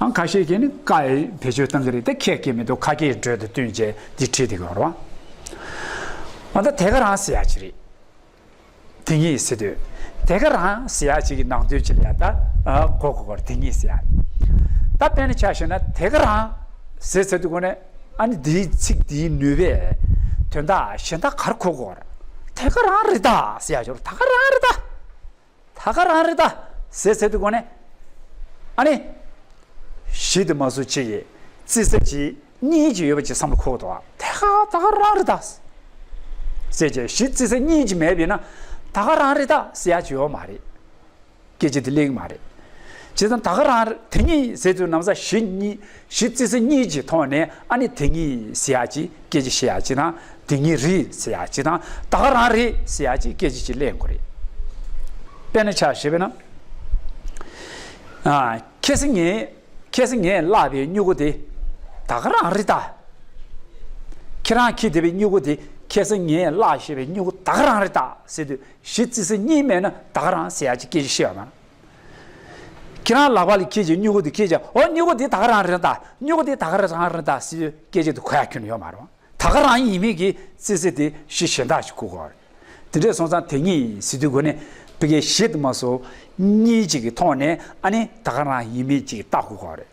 ཨང་། ཁ་ཤས་ཀྱིས་ནི་ཀ་ཡི་བེད་སྤྱོད་བཏང་གི་རེད། དེ་ཁྱད་ཀྱིས་མི་འདུག་ཁ་སྐད་འགྲོས་དང་བསྟུན་བྱས་འདི་བྲིས་བསྡད་ཀྱི་ཡོད་རེད་བ། འོ་ད་དེ་ག་རང་ཟེར་ཡག་ཅིག་རེད། དེ་ཉིད་ཟེར་དུས། དེ་ག་རང་ཟེར་ཡག་ཅིག་གི་ནང་དོན་ཅིག་ལ་ཡ་ད། ཨ། གོ་དགོས་པ་རེད། དེ་ཉིད་ཟེར་ཡག་ད་དཔེར་ན་ཆ་བཞག་ན་དེ་ག་རང་ཟེར་ཟེར་དུས་སྒོ་ནས། ཨ་ནི་འདིའི་ཚིག་འདིའི་ནུས་པས་དོན་དག་གཞན་དག་ག་རེ་གོ་དགོས་པ་རེད། དེ་ག་རང་རེད་ད་ཟེར་ཡག་ཅིག་རེད། ད་ག་རང་རེད་ད། ད་ག་རང་རེད་ད་ཟེར་ཟེར་དུས་སྒོ་ནས། ཨ་ནི་གཞི་དེ་མ་བཟོ་ཅིག་གི་རྩི་ས་ཅིག་གཉིས་ཅིག་ཡོད་པ་ཅིག་བསམ་བློ་འཁོར་གི་འདུག་བ། དེ་ག་ད་ག་རང་རེད་ད་ཟེར་བྱས། གཞི་རྩི་ས་གཉིས་ཅིག་མེད་པ་ཡིན་ན་ད་ག་རང་རེད་ད་ཟེར་ཡག་ཅིག་ཡོད་མ་རེད། སྐད་ཆ་དེ་སླེབས་ཀྱི་མ་རེད། བྱས་ཙང་ད་ག་རང་རེད། དེ་ཉིད་ཟེར་དུས་ནམ་ཟ་གཞི་གཉིས། གཞི་རྩི་ས་གཉིས་ཀྱི་ཐོག་ནས། ཨ་ནི་དེ་ཉིད་ཟེར་ཡག་ཅིག་སྐད་ཆ་བཤད་ཡག་ཅིག་དང་། དེ་ཉིད་རེད་ཟེར་ཡག་ཅིག་དང་། ད་ག་རང་རེད་ཟེར་ཡག་ཅིག་སྐད་ཆ་ཅིག་གླེང་དགོས་རེད། དཔེར་ན་ཆ་བཞག་པ་ན། ཨ། ཁ་སང་ངས། ཁ་སང་ངས་བཀླགས་པའི་སྨྱུ་གུ་དེ་ད་ག་རང་རེད་ད། ཁྱེད་རང་འཁྱེར་བསྡད་པའི་སྨྱུ་གུ་དེ་ཁ་སང་ངས་བཀླགས་བཞག་པའི་སྨྱུ་གུ་ད་ག་རང་རེད་ད་ཟེར་དུས། གཞི་རྩི་ས་གཉིས་མེད་ན་ད་ག་རང་ཟེར་ཡག་ཅིག་སྐད་ཆ་བཤད་པ་མ་རེད། ཁྱེད་རང་ལག་པ་ལ་འཁྱེར་བྱས་སྨྱུ་གུ་དེ་འཁྱེར་བྱས། འོ། སྨྱུ་གུ་དེ་ད་ག་རང་རེད་ད། སྨྱུ་གུ་དེ་ད་ག་རང་རེད་ད་ཟེར་དུས་སྐད་ཆ་དེ་གོ་ཡག་ཁྱོན་ནས་ཡོད་མ་རེད། ད་ག་རང་ཡིན་མིན་གྱི་རྩི་ས་དེ་གཞི་གཞན་དག་ཅིག་དགོས་ཀྱི་ཡོད་རེད། དེ་འདྲ་སོང་ཙང་དེ་ཉིད་ཟེར་དུས་སྒོ་ནས་ཕ་གིའི་གཞི་དེ་མ་བཟོ་གཉིས་ཅིག་གི་ཐོག་ནས། ཨ་ནི་ད་ག་རང་ཡིན་མིན་ཅིག་བལྟ་དགོས་ཀྱི་ཡོད་རེད།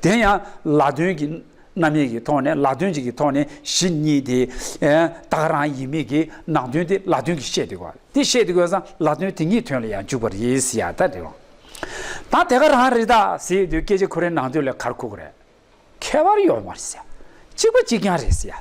དེ་ཡང་ལ་དོན་གྱི་རྣམ་དབྱེ་གི་ཐོག་ནས། ལ་དོན་གཅིག་གི་ཐོག་ནས་གཞི་གཉིས་དེ། ཨེ། ད་ག་རང་ཡིན་མིན་གྱི་ནང་དོན་དེ་ལ་དོན་གྱིས་བཤད་དེ་གོ། དེ་བཤད་དེ་གོ་ཙང་ལ་དོན་དེ་ཉིད་དོན་ལ་ཡང་འཇུག་པ་རེད་ཟེར་ཡ་ད་རེད་བ། ད་དེ་ག་རང་རེད་ད་ཟེར་དུས་སྐད་ཆ་ཁོ་རའི་ནང་དོན་ལ་ག་རེ་གོ་གི་རེད། ཁྱད་པར་ཡོད་མ་རེད་ཟེར། གཅིག་པ་གཅིག་རྐྱང་རེད་ཟེར།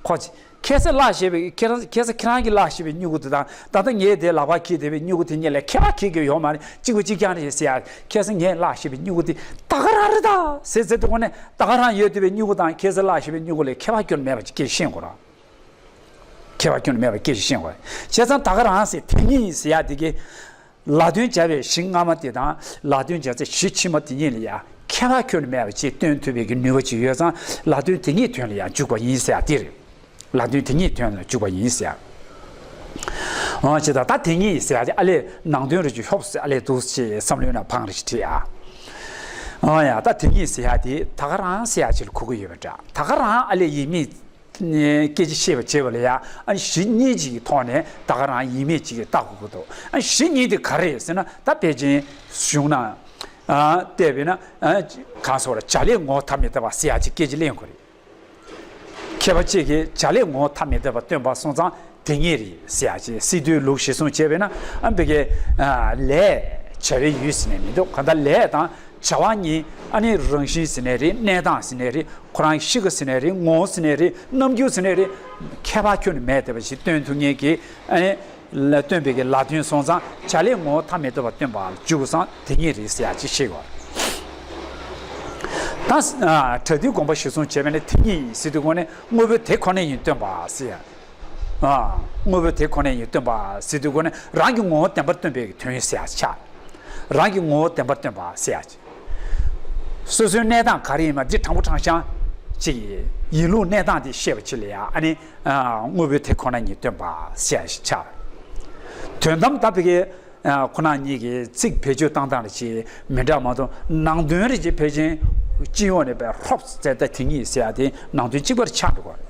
ཁོ་ཅི། ཁ་སང་བརླགས་བཞག་པའི་ཁྱེད་རང་ཁ་སང་ཁྱེད་རང་གིས་བརླགས་བཞག་པའི་སྨྱུ་གུ་དེ་དང་ད་ལྟ་ངས་དེ་ལག་པར་འཁྱེར་བསྡད་པའི་སྨྱུ་གུ་དེ་གཉིས་ལ་ཁྱད་པར་གང་ཡང་ཡོད་མ་རེད། གཅིག་པ་གཅིག་རྐྱང་རེད་ཟེར་ཡ། ཁ་སང་ངས་བརླགས་བཞག་པའི་སྨྱུ་གུ་དེ་ད་ག་རང་རེད་ད་ཟེར་ཟེར་དུས་ཁོ་ནས་ད་ག་རང་ཡོད་བསྡད་པའི་སྨྱུ་གུ་དང་ཁ་སང་བརླགས་བཞག་པའི་སྨྱུ་གུ་ལ་ཁྱད་པར་ཁྱོན་མེད་པ་ཅིག་སྐད་ཆ་བཤད་དགོས་ར། ཁྱད་པར་ཁྱོན་མེད་པ་སྐད་ཆ་བཤད་དགོས། བྱས་ཙང་ད་ག་རང་ཟེར་དེ་ཉིད་ཟེར་ཡ་དེ་གི་ལ་དོན་སྦྱར་བའི་གཞི་སྔ་མ་དེ་དང་ལ་དོན་སྦྱར་ཚེ་གཞི་ཕྱི་མ་དེ་གཉིས་ལ་ཡང་ཁྱད་པར་ཁྱོན་མེད་པ་ཅིག་སྟོན་ཐུབ་པའི་གི་ནུས་པ་ཅིག་ཡོད་ཙང་ལ་དོན་དེ་ཉིད་དོན་ལ་ཡང་འཇུག་པ་ཡིན་ཟེར་ཡ་དེ་རེད། ལ་དོན་དེ་ཉིད་དོན་ལ་འཇུག་པ་ཡིན་ཟེར་ཡ། འོ་ཅི་ད་ད་དེ་ཉིད་ཟེར་ཡ་དེ་ཨ་ལས་ནང་དོན་རེ་ཅིག་ཤོབ་ཟེར་ཨ་ལས་འདུག་ཅེས་བསམ་བློའི་ནང་ཕངས་རེ་ཅིག་བྲིས་ཨ། འོ་ཡ་ད་དེ་ཉིད་ཟེར་ཡ་དེ་ད་ག་རང་ཟེར་ཡ་ཅིག་ལ་གོ་གི་ཡོད་པ་འདྲ། ད་ག་རང་ཨ་ལས་ཡིན་མིན། སྐད་ཆ་བཤད་པ་བྱས་པ་ལ་ཡང་ཨ་ནི་གཞི་གཉིས་ཅིག་གི་ཐོག་ནས་ད་ག་རང་ཡིན་མིན་ཅིག་གི་བལྟ་དགོས་ཀྱི་འདུག་ཨ་གཞི་གཉིས་དེ་ག་རེ་རེད་ཟེར་ན་ད་ཕལ་ཆེར་གཞུང་ན་ཨ་བལྟས་པས་ན་ཨ་གང་ཟེར་བ་བྱ་ལས་ངོ་བོ་ཐ་མི་དད་པ་ཟེར་ཡ་ཅིག་སྐད་ཆ་གླེང་དགོས་རེད། མཁས་པ་གཅིག་གིས་བྱ་ལས་ངོ་བོ་ཐ་མི་དད་པ་སྟོན་པ་སོང་ཙང་དེ་ཉིད་རེད་ཟེར་ཡ་ཅིག་སི་ཏུའི་ལུགས་གཞིར་བཟུང་བྱས་པས་ན་ཨ་ཕ་གི་ལས་བྱ་བའི་ཡུལ་ཟེར་ནས་མི་འདུག་གང་ལྟར་ལས་དང་། བྱ་བ་གཉིས་ཨ་ནི་རང་བཞིན་ཟེར་ནའི་རེད། གནས་སྟངས་ཟེར་ནའི་རེད། ཁོ་རང་གཤིས་ཀ་ཟེར་ནའི་རེད། ངོ་བོ་ཟེར་ནའི་རེད། རྣམ་འགྱུར་ཟེར་ནའི་རེད། ཁྱད་པར་ཁྱོན་ནས་མེད་བསྡད་པ་ཞིག་སྟོན་ཐུབ་མཁན་གྱི་ཨ་ནི་ལ་སྟོན་པའི་གི་ལ་དོན་སོང་ཙང་བྱ་ལས་ངོ་བོ་ཐ་མི་དད་པ་སྟོན་པ་ལ་འཇུག་དགོས་ཙང་དེ་ཉིད་རེད་ཟེར་ཡ་ཅིག་བཤད་དགོས། ད་ཨ་པྲ་ཏིའི་དགོངས་པ་གཞིར་བཟུང་བྱས་པ་ནི་དེ་ཉིད་ཟེར་དུས་ཁོ་ནི་དངོས་པོ་དེ་ཁོ་ན་ཉིད་སྟོན་པ་ཟེར་ཡ། ཨ་དངོས་པོ་དེ་ཁོ་ན་ཉིད་སྟོན་པ་ཟེར་དུས་ཁོ་ནི་རང་གི་ངོ་བོ་བདེན་པར་སྟོན་པའི་གི་དོན་ཟེར་ཡ་ཆགས། རང་གི་ངོ་བོ་བདེན་པར་སྟོན་པ་ཟེར་ཡ། སོ་སོའི་གནས་སྟངས་ག་རེ་ཡིན་པ་འདི་དྲང་པོ་དྲང་བཞག་ཅིག་ཡིན་ལུགས་གནས་སྟངས་འདི་ཤེས་པ་ཅིག་ལ་ཡང་ཨ་ནི་དངོས་པོའི་དེ་ཁོ་ན་ཉིད་སྟོན་པ་ཟེར་ཡ་ཞིག་ཆགས། དོན་དམ་ད་ཕ་གི་ཁོ་ན་ཉིད་ཀྱི་ཚིག་བེད་སྤྱོད་བཏང་སྟངས་རེ་ཅིག་མི་འདྲ་མ་གཏོགས་ནང་དོན་རེ་ཅིག་ཕལ་ཆེར་སྤྱི་ཡོངས་ནས་པའི་ཧྲོབ་ཙེ་ད་དེ་ཉིད་ཟེར་ཡ་དེ་ནང་དོན་གཅིག་པར་ཆགས་འགྲོ་གི་རེད།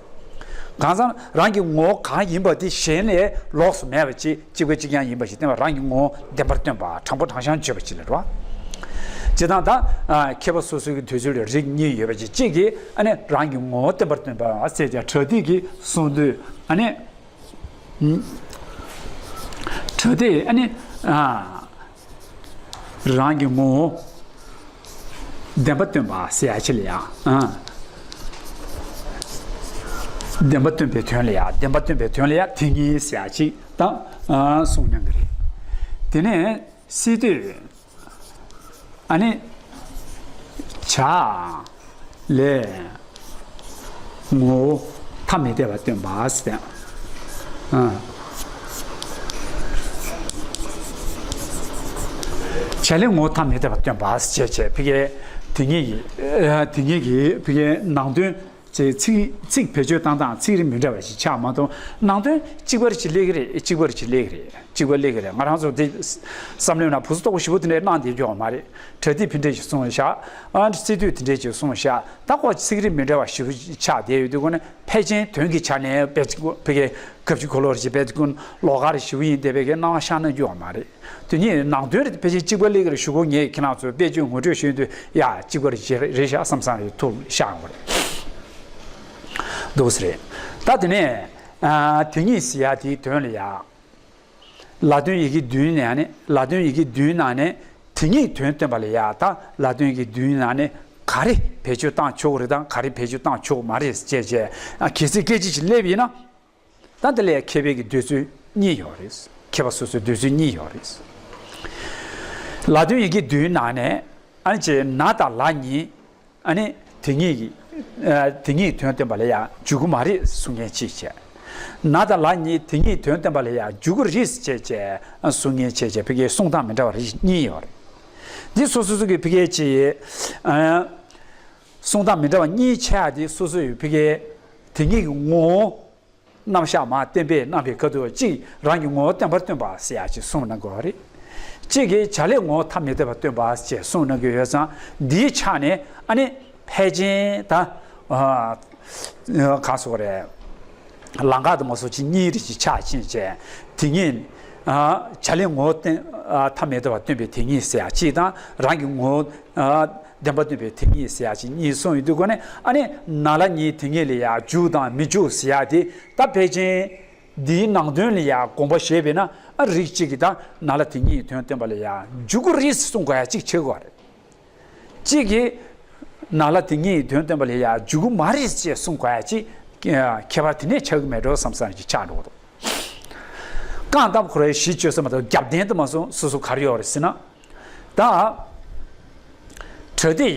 གང་ཟག་རང་གི་ངོ་བོ་གང་ཡིན་པ་དེ་གཞན་ལས་ལོགས་སུ་མེད་པ་ཅིག་གཅིག་པ་གཅིག་རྐྱང་ཡིན་པ་ཞིག་བསྟན་པ་རང་གི་ངོ་བོ་བདེན་པར་སྟོན་པ་དྲང་པོ་དྲང་བཞག་བརྗོད་པ་ཅིག་ལ་རེད་བ། ཇི་ལྟར་ད་མཁས་པ་སོ་སོའི་གི་དུས་ཚོད་ལ་རིགས་གཉིས་ཡོད་པ་ཅིག་གཅིག་གིས་ཨ་ནི་རང་གི་ངོ་བོ་བདེན་པར་སྟོན་པ་ཟེར་ཀྱང་པྲ་ཏི་གིས་གསུངས་དུས་ཨ་ནི་པྲ་ཏི་ཨ་ནི་རང་གི་ངོ་བོ་བདེན་པ་སྟོན་པ་ཟེར་ཡ་ཅིག་ལ་ཡང་། བདེན་པ་སྟོན་པའི་དོན་ལ་ཡང་བདེན་པ་སྟོན་པའི་དོན་ལ་ཡང་དེ་ཉིད་ཟེར་ཡ་ཅིག་དང་གསུངས་གནང་གི་རེད། དེ་ནས་སི་ཏུས་ཨ་ནི་བྱ་ལས་ངོ་བོ་ཐ་མི་དད་པ་སྟོན་པ་ཟེར། བྱ་ལས་ངོ་བོ་ཐ་མི་དད་པ་སྟོན་པ་ཟེར་བྱས་བྱས་ཕ་གི་དེ་ཉིད་ཀྱི་དེ་ཉིད་ཀྱི་ཕ་གི་ནང་དོན་ཅེས་ཚིག་ཚིག་བེད་སྤྱོད་བཏང་སྟངས་ཚིག་རིགས་མི་འདྲ་བ་ཞིག་ཆགས་མ་གཏོགས་ནང་དོན་གཅིག་པ་རེ་ཞིག་སླེབས་ཀྱི་རེད། གཅིག་པ་རེ་ཞིག་སླེབས་ཀྱི་རེད། གཅིག་པ་སླེབས་ཀྱི་རེད། ང་རང་ཚོ་དེ་བསམ་བློའི་ནང་བུ་ཚོ་རྟོག་པ་ཞིབ་པོ་དེ་འདྲའི་གནང་བསྡད་ཡོད་མ་རེད། པྲ་ཏི་དེ་འདྲས་ཞིག་གསུངས་བཞག་ཨ་སི་ཏུས་དེ་འདྲས་ཞིག་གསུངས་བཞག་ད་ཁོ་ཚིག་རིགས་མི་འདྲ་བ་ཞིབ་པོ་ཆགས་བསྡད་ཡོད་དུས་ཁོ་ནས་ཕལ་ཆེར་དོན་གྱི་ཆ་ནས་དཔེ་ཅིག་ཕ་གི་གབ་ཅིག་གོ་ལོག་རེ་ཞིག་དཔེ་ཅིག་ལོགས་ཀ་རེ་ཞིབ་པོ་ཡིན་བསྡད་པའི་གི་སྣང་བ་ཤར་གནང་རྒྱུ་ཡོད་མ་རེད། དེ་ཉིད་ནང་དོན་རེ་ཕལ་ཆེར་གཅིག་པ་སླེབས་ཀྱི་རེད་ཞུ་གོ་ངས་ཁྱེད་རང་ཚོའི་དཔེ་བརྗོད་ངོ་སྤྲོད་ཞུས་དུས་ཡ་གཅིག་པ་རེ་རེད་ཤག་བསམ་བསམ་རེ་ཐུགས་ཤར་ཡོང་བ་རེད། འདུག་སེ་རེད། ད་དེ་ནས་ཨ་དེ་ཉིད་ཟེར་ཡ་དེའི་དོན་ལ་ཡ། ལ་དོན་ཡི་གེ་བདུན་ནས་ནི་ལ་དོན་ཡི་གེ་བདུན་ནང་ནས་དེ་ཉིད་དོན་སྟོན་པ་ལ་ཡ་ད་ལ་དོན་ཡི་གེ་བདུན་ནང་ནས་ག་རེ་བེད་སྤྱོད་བཏང་ཆོག་གི་རེད་དང་ག་རེ་བེད་སྤྱོད་བཏང་ཆོག་གི་མ་རེད་ཅེས་བྱས་ཨ་གལ་སྲིད་སྐད་ཆ་ཞིག་སླེབས་ཡིན་ན། ད་དེ་ལ་མཁས་པའི་གི་འདོད་ཚུལ་གཉིས་ཡོད་རེད། མཁས་པ་སོ་སོའི་འདོད་ཚུལ་གཉིས་ཡོད་རེད། ལ་དོན་ཡི་གེ་བདུན་ནང་ནས་ཨ་ནི་ཅེ་ན་དང་ལ་གཉིས་ཨ་ནི་དེ་གཉིས་ཀྱི་ཨ་དེ་གཉིས་དོན་སྟོན་པ་ལ་ཡང་འཇུག་གི་མ་རེད་གསུང་མཁན་གཅིག་བྱས། ན་དང་ལ་གཉིས་དེ་གཉིས་དོན་སྟོན་པ་ལ་ཡང་འཇུག་གི་རེད་ཅེས་བྱས་གསུང་མཁན་བྱས་བྱས་ཕ་གིའི་གསུང་སྟངས་མི་འདྲ་བ་རིགས་གཉིས་ཡོད་རེད། འདི་སོ་སོ་སོ་གི་ཕ་གིའི་ཅེ་ཨ་གསུང་སྟངས་མི་འདྲ་བ་གཉིས་ཆགས་ཏེ་སོ་སོ་ཡི་ཕ་གིའི་དེ་གཉིས་ཀྱི་ངོ་བོ། རྣམ་གཞག་མ་བསྟན་པས་གནང་བའི་ཁ་ཐུག་གཅིག་རང་གི་ངོ་བོ་བདེན་པར་སྟོན་པ་ཟེར་ཡ་ཅིག་གསུངས་གནང་གི་ཡོད་རེད། གཅིག་གིས་བྱ་ལས་ངོ་བོ་ཐ་མི་དད་པར་སྟོན་པ་ཅེས་གསུངས་གནང་གི་ཡོད་ཙང་འདིའི་ཆ་ནས་ཨ་ནི་ཕལ་ཆེར་ད་ཨ་གང་ཟེར་དགོས་རེད། ལམ་ཁ་དུ་མ་སོགས་ཅིག་གཉིས་རེ་ཅིག་ཆགས་ཕྱིན་བྱས་དེ་ཉིད་ཨ་བྱ་ལས་ངོ་བོ་བདེན་ཨ་ཐ་མི་དད་པར་སྟོན་པའི་དེ་ཉིད་ཟེར་ཡ་གཅིག་དང་རང་གི་ངོ་བོ་ཨ་བདེན་པར་སྟོན་པའི་དེ་ཉིད་ཟེར་ཡ་ཅིག་གཉིས་གསུངས་ཡོད་དུས་སྒོ་ནས་ཨ་ནི་ན་ལ་གཉིས་དེ་ཉིད་ལ་ཡ་འཇུག་དང་མི་འཇུག་ཟེར་ཡ་དེ་ད་ཕལ་ཆེར་འདིའི་ནང་དོན་ལ་ཡ་དགོངས་པ་བཞེས་པས་ན་ཨ་རིགས་གཅིག་གིས་ད་ན་ལ་དེ་ཉིད་དོན་སྟོན་པ་ལ་ཡ་འཇུག་གི་རེད་གསུང་དགོས་ཡ་གཅིག་བྱེད་དགོས་རེད། གཅིག་གིས་ན་ལ་དེ་ཉིད་དོན་སྟོན་པ་ལ་ཡ་འཇུག་གི་མ་རེད་ཅེས་གསུང་དགོས་ཡ་གཅིག་ ཁྱད་པར་དེ་ནས་ཆགས་ཀྱི་མེད་འགྲོ་བསམ་བསམ་ཞིག་ཆགས་འགྲོ་གི་འདུག་རྐང་སྟབས་ཁོ་རའི་གཞི་བཅོལ་ས་མ་གཏོགས་རྒྱབ་རྟེན་དུ་མ་སོང་སོ་སོ་ག་རེ་ཡོད་རེད་ཟེར་ན། ད། བྲ་ཏི།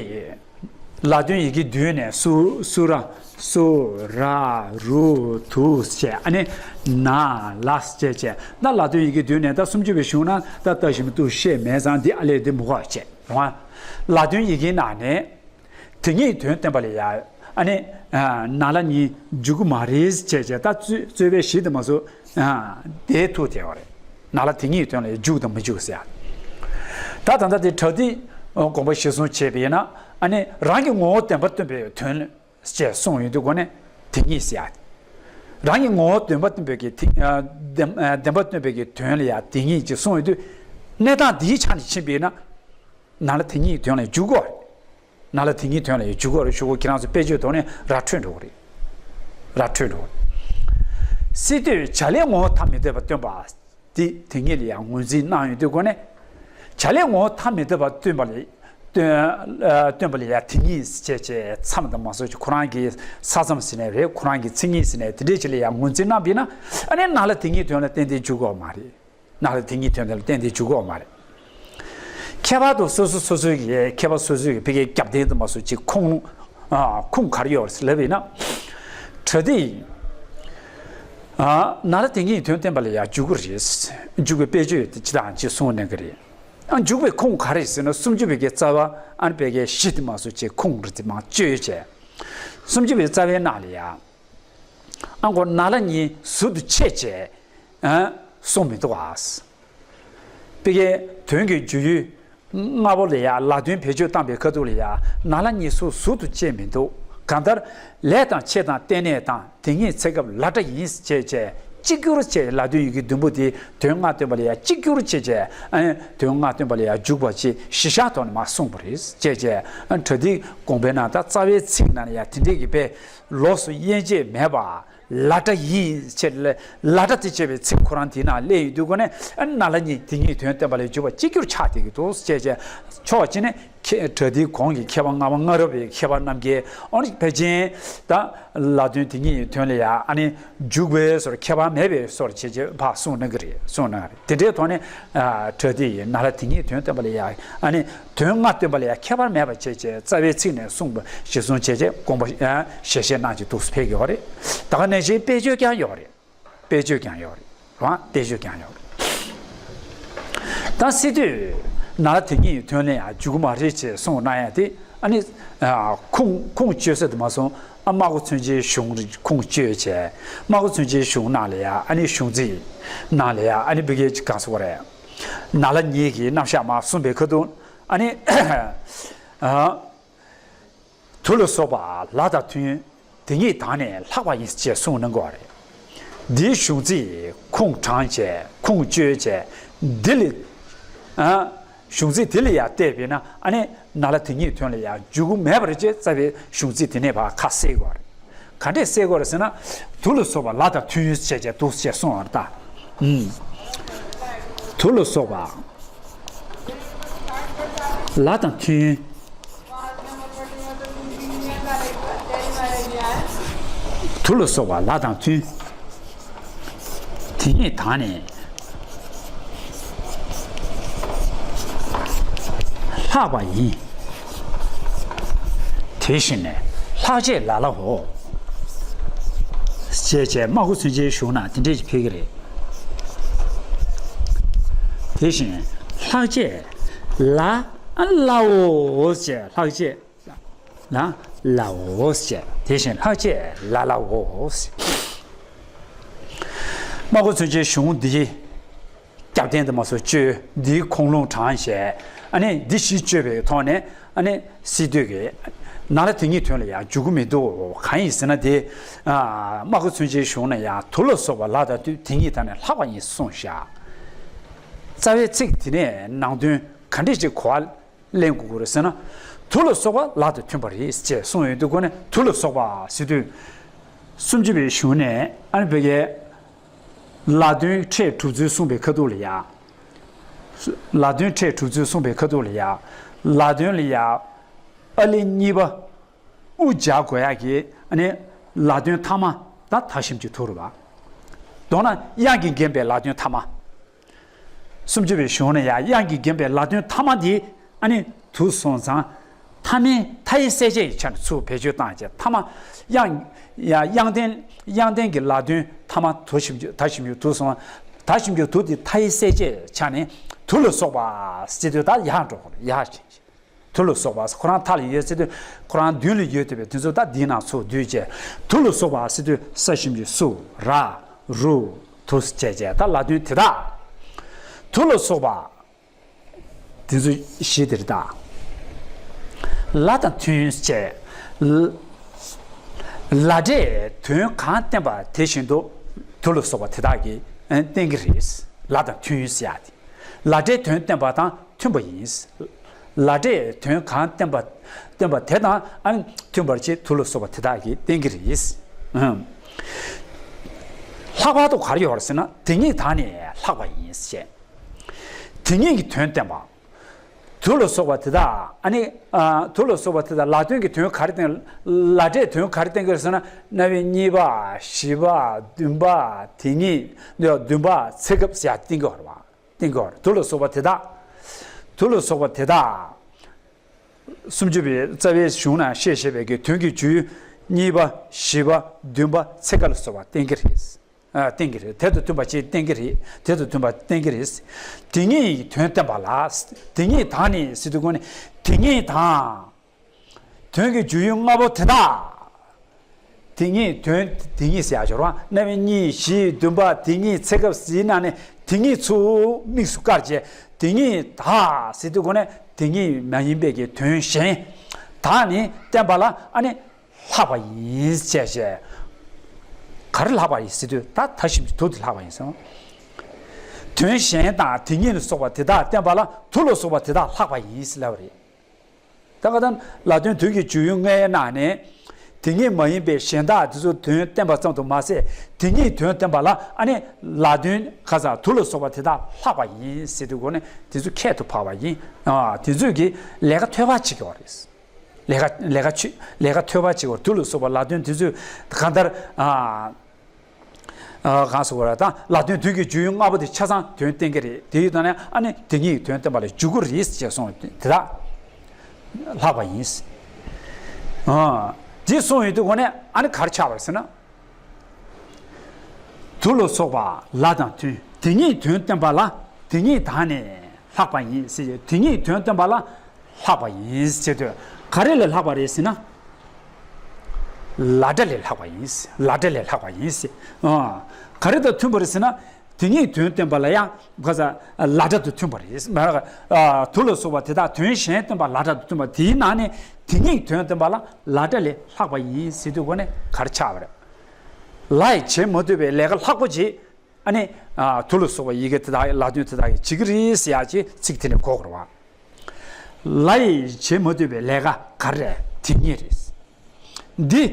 ལ་དོན་ཡི་གེ་བདུན་ནས་སུ་སུ་ར་སུ་ར་རུ་དུ་བྱས་ཨ་ནི་ན་ལ་བྱས་བྱས་ད་ལ་དོན་ཡི་གེ་བདུན་ནས་ད་སུམ་ཅུ་པའི་གཞུང་ན་ད་ལྟ་ཞིབ་མོ་ཏུ་བཤད་མེད་ཙང་འདི་ཨ་ལས་འདི་མུ་ཁ་བྱས་རུང་ལ་དོན་ཡི་གེའི་ནང་ནས་དེ་ཉིད་དོན་སྟོན་པ་ལ་ཡ་ཨ་ནི་ན་ལ་གཉིས་འཇུག་གི་མ་རེད་བྱས་བྱས་ད་རྩོད་རྩོད་པའི་གཞི་དུ་མ་སོང་། དེའི་ཐུག་དེ་བ་རེད། ན་ལ་དེ་ཉིད་དོན་ལ་འཇུག་དང་མི་འཇུག་ཟེར། ད་ད་ལྟ་དེ་བྲ་ཏི་དགོངས་པ་གཞིར་བཟུང་བྱས་པས་ན་ཨ་ནི་རང་གི་ངོ་བོ་བདེན་པ་སྟོན་པའི་དོན་ཞེས་གསུངས་ཡོང་དུས་སྒོ་ནས་དེ་ཉིད་ཟེར། རང་གི་ངོ་བོ་བདེན་པ་སྟོན་པའི་གི་དེ་བདེན་བདེན་པ་སྟོན་པའི་གི་དོན་ལ་ཡང་དེ་ཉིད་ཅེས་གསུངས་ཡོང་དུས་གནས་སྟངས་འདིའི་ཆ་ནས་ཕྱིན་པས་ན་ན་ལ་དེ་ཉིད་དོན་ལ་འཇུག་གོ། ན་ལ་དེ་ཉིད་དོན་ལ་ཡང་འཇུག་གོ་རེད་ཞུ་གོ་ཁྱེད་རང་ཚོ་དཔེ་བརྗོད་ཐོག་ནས་ར་འཕྲོད་འགྲོ་གི་རེད། ར་འཕྲོད་འགྲོ་གི་རེད། སི་ཏུས་བྱ་ལས་ངོ་བོ་ཐ་མི་དད་པ་སྟོན་པ། དེ་དེ་ཉིད་ལ་ཡང་ངོས་འཛིན་གནང་ཡོང་དུས་སྒོ་ནས། བྱ་ལས་ངོ་བོ་ཐ་མི་དད་པ་སྟོན་པ་ལས། སྟོན་སྟོན་པ་ལ་ཡང་དེ་ཉིད་ཅེས་བྱས་མཚམས་དང་མ་སོགས་ཀྱི་ཁོ་རང་གི་ས་མཚམས་ཟེར་ནའི་རེད་ཁོ་རང་གི་མཚན་ཉིད་ཟེར་ནའི་དེ་འདྲས་ཅིག་ལ་ཡང་ངོས་འཛིན་གནང་བས་ན་ཨ་ནི་ན་ལ་དེ་ཉིད་དོན་ལ་ཏན་ཏན་འཇུག་གོ་མ་རེད། ན་ལ་དེ་ཉིད་དོན་དེ་ལ་གཏན་དེ་འཇུག་གོ་མ་རེད། ཁྱད་པར་དུ་སོ་སོ་སོ་སོའི་གི་ཁྱད་པར་སོ་སོའི་གི་ཕ་གིའི་རྒྱབ་རྟེན་དུ་མ་སོགས་ཅིག་ཁུངས་ཨ་ཁུངས་ག་རེ་ཡོད་རེད་ལབ་ཡིན་ན། བྲ་ཏི་ཡིས་ཨ་ན་ལ་དེ་ཉིད་དོན་བསྟན་པ་ལ་ཡང་འཇུག་གི་རེད། འཇུག་པའི་དཔེ་བརྗོད་དེ་ཅི་དང་ཅི་གསུངས་གནང་གི་རེད། ཨ་འཇུག་པའི་ཁུངས་ག་རེ་ཟེར་ན་སུམ་ཅུ་པའི་གི་རྩ་བ་ཨ་ནི་ཕ་གིའི་གཞི་དུ་མ་སོགས་ཅིག་ཁུངས་རེད་དེ་མང་བཅོས་བྱས། སུམ་ཅུ་པའི་རྩ་བའི་ནང་ལ་ཡང་། ཨ་ཁོ་ན་ལ་གཉིས་ཟུར་དུ་ཕྱེ་བྱས་ཨ་གསུངས་མི་འདུག་ཨ། ཕ་གིའི་དོན་གྱི་བརྗོད་ཡུལ་ལྔ་པོ་ལ་ཡང་ལ་དོན་བེད་སྤྱོད་བཏང་པའི་ཁ་ཐུག་ལ་ཡང་ན་ལ་གཉིས་སུ་ཟུར་དུ་ཕྱེ་མི་འདུག་གང་ལྟར་ལས་དང་ཆེད་དང་རྟེན་གནས་དང་དེ་ཉིད་ཚེ་སྐབས་ལ་སྒྲ་ཡིན་ཞེས་བྱས་གཅིག་གྱུར་བྱས་ལ་དོན་ཡི་གེ་བདུན་པོ་དེ་དོན་ལྔ་སྟོན་པ་ལ་ཡང་གཅིག་གྱུར་བྱས་བྱས་ཨ་དོན་ལྔ་སྟོན་པ་ལ་ཡང་འཇུག་པ་ཅེས་གཞི་བཞག་ཐོག་ནས་མར་གསུངས་པ་རེད་ཅེས་བྱས་བྲ་ཏིའི་དགོངས་པའི་ནང་ད་རྩ་བའི་ཚིག་ནང་ལ་ཡང་དེ་འདྲས་ཀྱི་དཔེ། ལོགས་སུ་དབྱེ་འབྱེད་མེད་པ། ལ་སྒྲ་ཡིན་ཕྱིར་ལ་སྒྲ་དེ་བྱས་པའི་ཚིག་ཁོ་རང་དེའི་ནང་སླེབས་ཡོང་དུས་སྒོ་ནས་ན་ལ་གཉིས་དེ་གཉིས་དོན་བསྟན་པ་ལས་འཇུག་པ་གཅིག་གྱུར་ཆགས་བསྡད་ཀྱི་འདུག་ཅེས་བྱས་ཕྱོགས་གཅིག་ནས་བྲ་ཏིའི་གོང་གི་མཁས་པ་སྔ་མ་སྔ་རབས་པའི་མཁས་པ་རྣམས་ཀྱིས་ཨོ་ནི་ཕལ་ཆེར་ད་ལ་དོན་དེ་གཉིས་དོན་ལ་ཡང་ཨ་ནི་འཇུག་པའི་སོར་ཁྱད་པར་མེད་པའི་སོར་བྱས་བྱས་ཕར་གསུངས་གནང་གི་རེད་གསུངས་གནང་གི་རེད། དེ་འདྲའི་ཐོག་ནས་བྲ་ཏི་ཡིས་ན་ལ་དེ་གཉིས་དོན་བསྟན་པ་ལ་ཡང་ཨ་ནི། དོན་ལྔ་སྟོན་པ་ལ་ཡང་ཁྱད་པར་མེད་པ་བྱས་བྱས་རྩ་བའི་ཚིག་ནས་གསུངས་པ་གཞིར་བཟུང་བྱས་བྱས་དགོངས་པ་ཞལ་བཞེས་གནང་བྱས་འདུག་སེ་ཕེབས་ཀྱི་ཡོད་རེད། ད་ག་ནང་བཞིན་དཔེ་བརྗོད་ཀྱང་ཡོད་རེད། དཔེ་བརྗོད་ཀྱང་ཡོད་རེད། རང་དཔེ་བརྗོད་ཀྱང་ཡོད་རེད། ད་སི་ཏུས་ན་ལ་དེ་གཉིས་དོན་ལ་ཡང་འཇུག་གི་མ་རེད་ཅེས་གསུངས་གནང་ཡ་དེ་ཨ་ནི་ཁུངས་ཁུངས་བཅོལ་ས་དུ་མ་སོང་ཨ་སྨྲ་སྒོ་མཚོན་བྱེད་གཞུང་ཁུངས་བཅོལ་བྱས་སྨྲ་སྒོ་མཚོན་བྱེད་གཞུང་ནང་ལ་ཡང་ཨ་ནི་གཞུང་ཚིག་ནང་ལ་ཡང་ཨ་ནི་བི་གེ་གང་སོགས་རེད། ན་ལ་གཉིས་ཀྱི་རྣམ་གཞག་མར་གསུངས་པའི་ཁ་ཐུག་ཨ་ནི། དུ་ལ་སོགས་པ་ལ་དང་མཐུན། དེ་ཉིད་དང་ནི་ལྷག་པ་ཡིན་ཅེས་གསུངས་གནང་གི་ཡོད་རེད། འདིའི་གཞུང་ཚིག་ཁུངས་དྲངས་བྱས་ཁུངས་བཅོལ་བྱས་འདི་ལ། གཞུང་ཚིག་དེ་ལ་ཡང་བལྟས་པས་ན་ཨ་ནི་ན་ལ་དེ་ཉིད་དོན་ལ་ཡང་འཇུག་གི་མེད་པ་རེད་ཅེས་རྩ་བའི་གཞུང་ཚིག་དེ་ནས་ཕར་ཁ་གསལ་གི་ཡོད་རེད། ག་འདྲས་གསལ་གོ་རེད་ཟེར་ན། དུ་ལ་སོགས་པ་ལ་དང་མཐུན་ཡོད་ཅེས་བྱས་འདུག་ཅེས་གསུངས་པ་རེད་ད། ཨུམ། དུ་ལ་སོགས་པ་ལ་དང་མཐུན། དུ་ལ་སོགས་པ་ལ་དང་མཐུན། དེ་ཉིད་དང་ནི། ལྷག་པ་ཡིན། དེ་བཞིན་ལྷག་བྱའི་ལ་ལའོ། ཞེས་བྱས་སྨྲ་སྒོ་མཚོན་བྱེད་གཞུང་ན་དེ་འདྲས་ཀྱི་ཕེབས་ཀྱི་རེད། དེ་བཞིན་ལྷག་བྱའི་ལ་ལའོ་ཞེས་ལྷག་བྱའི་ལ་ལའོ་ཞེས་དེ་བཞིན་ལྷག་བྱའི་ལ་ལའོ། སྨྲ་སྒོ་མཚོན་བྱེད་གཞུང་འདི། རྒྱབ་རྟེན་དུ་མ་སོགས་བཅོས་འདིའི་ཁུངས་ལུང་དྲངས་བྱས་ཨ་ནི་འདི་གཞི་བཅོས་པའི་ཐོག་ནས་ཨ་ནི་སི་ཏུས་ཀྱིས་ན་ལ་དེ་ཉིད་དོན་ལ་ཡང་འཇུག་གི་མི་འདུག་གང་ཡིན་ཟེར་ན་དེ་སྨྲ་སྒོ་མཚོན་བྱེད་གཞུང་ན་ཡང་དུ་ལ་སོགས་པ་ལ་དང་མཐུན་དེ་ཉིད་དང་ནི་ལྷག་པ་ཡིན་གསུངས་བཞག་རྩ་བའི་ཚིག་དེ་ནས་ནང་དོན་ག་འདྲས་ཅིག་གོ་བ་ལེན་དགོས་ཀྱི་རེད་ཟེར་ན། དུ་ལ་སོགས་པ་ལ་དང་མཐུན་པ་རེད་ཅེས་གསུངས་ཡོད་དུས་ཁོ་ནས་དུ་ལ་སོགས་པ་ཟེར་དུས། སུམ་ཅུ་པའི་གཞུང་ནས་ཨ་ནི་བི་གེ་ལ་དོན་ཕྲད་གྲུབ་ཚུལ་གསུངས་པའི་ཁ་ཐུག་ལ་ཡ། ལ་དོན་ཕྲད་གྲུབ་ཚུལ་གསུངས་པའི་ཁ་ཐུག་ལ་ཡ། ལ་དོན་ལ་ཡ། ཨ་ལས་གཉིས་པ། དབུ་འཇགས་དགོས་ཡག་གི་ཨ་ནི་ ལ་དོན་ཐ་མ་ད་མཐའ་གཞུམ་གྱི་དུ་རེད་བ། མདོར་ན་དབྱངས་ཀྱིས་འགེངས་པའི་ལ་དོན་ཐ་མ། སུམ་ཅུ་པའི་གཞུང་ནས་ཡང་དབྱངས་ཀྱིས་འགེངས་པའི་ལ་དོན་ཐ་མ་འདི་ཨ་ནི་དུ་སོང་ཙང་། ཐ་མའི་མཐའ་ཡི་གསལ་བྱེད་ཀྱི་ཆ་ནས་ཚུར་བེད་སྤྱོད་བཏང་བྱས་ཐ་མ། དབྱངས་ཡ་དབྱངས་ལྡན་དབྱངས་ལྡན་གྱི་ལ་དོན་ཐ་མ་མཐའ་གཞུམ་གྱི་མཐའ་གཞུམ་གྱི་དུ་སོང་། མཐའ་གཞུམ་གྱི་དུ་དེ་མཐའ་ཡི་གསལ་བྱེད་ཆ་ནས་དུ་ལ་སོགས་པ་ཟེར་དུས་ད་ཡར་འགྲོ་དགོས་ཡར་ཕྱིན། དུ་ལ་སོགས་པ་ཁོ་རང་མཐའ་ལ་ཡོད་ཚེ་དུ་ཁོ་རང་མདུན་ལ་ཡོད་དེ་བས་དེ་ཚོ་ད་འདིའི་ནང་ཚུར་བསྡུས་བྱས། དུ་ལ་སོགས་པ་ཟེར་དུས་ས་གཞུམ་གྱི་སུ་ར་རུ་དུ་བྱས་བྱས་ད་ལ་དོན་དེ་དག་དུ་ལ་སོགས་པ། དེ་ཚོ་བཞི་དེ་རེད་ད། ལ་དང་མཐུན་བྱས། ལ་ལ་སྒྲས་དོན་གང་བསྟན་པ་དེ་བཞིན་དུ་དུ་ལ་སོགས་པ་དེ་དག་གིས་ཨ་བསྟན་གྱི་རེད། ལ་དང་མཐུན་ཟེར་ཡ་དེ། ལ་སྒྲས་དོན་བསྟན་པ་དང་མཐུན་པ་ཡིན། ལ་སྒྲས་དོན་གང་བསྟན་པ་བསྟན་པ་དེ་དང་ཨ་མཐུན་པར་བྱེད་དུ་ལ་སོགས་པ་དེ་དག་གིས་བསྟན་གྱི་རེད། ཨང་། ལྷག་པར་དུ་ག་རེ་ཡོད་རེད་ཟེར་ན་དེ་ཉིད་དག་ནི་ལྷག་པ་ཡིན་ཞེས། དེ་ཉིད་ཀྱི་དོན་བསྟན་པ། དུ་ལ་སོགས་པ་དེ་དག་ཨ་ནི། ཨ། དུ་ལ་སོགས་པ་དེ་དག་ལ་དོན་གྱི་དོན་ག་རེ་བསྟན། ལ་སྒྲས་དོན་ག་རེ་བསྟན་གྱི་རེད་ཟེར་ན། རྣམ་དབྱེ་གཉིས་པ། བཞི་པ། བདུན་པ། དེ་ཉིད། བདུན་པ། ཚེ་སྐབས་ཟེར་ཡ་བསྟན་གྱི་ཡོད་རེད་བ། བསྟན་གྱི་ཡོད་རེད། དུ་ལ་སོགས་པ་དེ་དག་དུ་ལ་སོགས་པ་དེ་དག་སུམ་ཅུ་པའི་རྩ་བའི་གཞུང་ན་བཤད་བཞག་པའི་གི་དོན་གྱི་བརྗོད་ཡུལ་གཉིས་པ། བཞི་པ། བདུན་པ། ཚེ་སྐབས་ལ་སོགས་པ་བསྟན་གྱི་རེད། ཨ། བསྟན་གྱི་རེད། དེ་དང་མཐུན་པ་ཅིག་བསྟན་གྱི་རེད། དེ་དང་མཐུན་པ་བསྟན་གྱི་རེད། དེ་ཉིད་ཀྱི་དོན་བསྟན་པ་ལ། དེ་ཉིད་དག་ནི་ཟེར་དུས་གོང་ནས་དེ་ཉིད་དང་། དོན་གྱི་བརྗོད་ཡུལ་ལྔ་པོ་དེ་དག་དེ་ཉིད་དོན་དེ་ཉིད་ཟེར་ཡ་སྦྱོར་བ་རྣམ་དབྱེ་གཉིས། བཞི། བདུན་པ། དེ་ཉིད། ཚེ་སྐབས་ཟེར་ན་ནི་དེ་ཉིད་ཚུར་དམིགས་སུ་བཀར་བྱས། དེ་ཉིད་དག་ཟེར་དུས་གོང་ནས་དེ་ཉིད་མ་ཡིན་པའི་གི་དོན་གཞན་དག་ནི་བསྟན་པ་ལ་ཨ་ནི། ལྷག་པ་ཡིན་ཞེས་བཤད། ག་རེ་ལྷག་པ་ཡིན་ཟེར་དུས་ད་མཐའ་གཞུམ་གྱི་དུ་དེ་ལྷག་པ་ཡིན་ཟེར། དོན་གཞན་དང་དེ་ཉིད་ལ་སོགས་པ་དེ་དག་བསྟན་པ་ལ་དུ་ལ་སོགས་པ་དེ་དག་ལྷག་པ་ཡིན་ཟེར་ལབ་པ་རེད། ད་ག་ད་ལ་དོན་དོན་གྱི་བརྗོད་ཡུལ་ལྔའི་ནང་ནས་དེ་ཉིད་མ་ཡིན་པའི་གཞན་དག་དེ་ཚོ་དོན་བསྟན་པ་ཙམ་དུ་མ་ཟད། དེ་ཉིད་དོན་བསྟན་པ་ལ་ཨ་ནི་ལ་དོན་ཁ་སང་དུ་ལ་སོགས་པ་དེ་དག་ལྷག་པ་ཡིན་ཟེར་དུས་གོང་ནས་དེ་ཚོ་ཁྱད་དུ་འཕགས་པ་ཡིན། ཨ། དེ་ཚོས་ཀྱི་ལས་ཀ་ཐོལ་པ་བྱེད་ཀྱི་ཡོད་རེད། ལས་ཀ་ལས་ཀ་ཆུ་ལས་ཀ་ཐོལ་པ་བྱེད་པར་དུ་ལ་སོགས་པ་ལ་དོན་དེ་ཚོས་གང་ལྟར། ཨ། ཨ། གང་ཟེར་བ་རེད། ད་ལ་དོན་དོན་གྱི་བརྗོད་ཡུལ་ལྔ་པོ་དེ་ཆ་ཚང་དོན་བསྟན་གྱི་རེད། དེ་ཡིན་ཙང་ནས་ཨ་ནི་དེ་ཉིད་དོན་བསྟན་པ་ལ་འཇུག་གི་རེད་ཅེས་གསུངས། དེ་དག་ལྷག་པ་ཡིན། ཨ། དེ་གསུངས་ཡོད་དུས་གོང་ནས་ཨ་ནི་ག་རེ་ཆགས་པ་རེད་ཟེར་ན། དུ་ལ་སོགས་པ་ལ་དང་མཐུན། དེ་ཉིད་དོན་བསྟན་པ་ལ་དེ་ཉིད་དག་ནི་ལྷག་པ་ཡིན་ཟེར། དེ་ཉིད་དོན་བསྟན་པ་ལ་ལྷག་པ་ཡིན་ཟེར་དུས་ག་རེ་ལས་ལྷག་པ་རེད་ཟེར་ན། ལ་སྒྲ་ལས་ལྷག་པ་ཡིན། ལ་སྒྲ་ལས་ལྷག་པ་ཡིན་ཟེར། ཨ། ག་རེ་དང་མཐུན་པ་རེད་ཟེར་ན། དེ་ཉིད་དོན་བསྟན་པ་ལ་ཡང་ག་ས་ལ་སྒྲ་དང་མཐུན་པ་རེད། མ་ར། ཨ། དུ་ལ་སོགས་པ་དེ་དག་དོན་གཞན་བསྟན་པ་ལ་སྒྲ་དང་མཐུན་པ་དེའི་ནང་ནས་དེ་ཉིད་དོན་བསྟན་པ་ལ་ལ་སྒྲ་ལས་ལྷག་པ་ཡིན་ཟེར་དུས་གོང་ནས་ག་རེ་ཆགས་པ་རེད། ལ་ཡིས་བྱེད་མ་ཐུབ་པའི་ལས་ཀ་ལྷག་པོ་ཅིག་ཨ་ནི། ཨ། དུ་ལ་སོགས་པ་ཡི་གེ་དེ་དག་ལ་དོན་དེ་དག་གིས་བྱེད་ཀྱི་རེད་ཟེར་ཡག་ཅིག་ཚིག་དེ་ནས་གོ་དགོས་རེད་བ། ལ་ཡིས་བྱེད་མ་ཐུབ་པའི་ལས་ཀ་ག་རེ་རེད། དེ་ཉིད་རེད། འདི་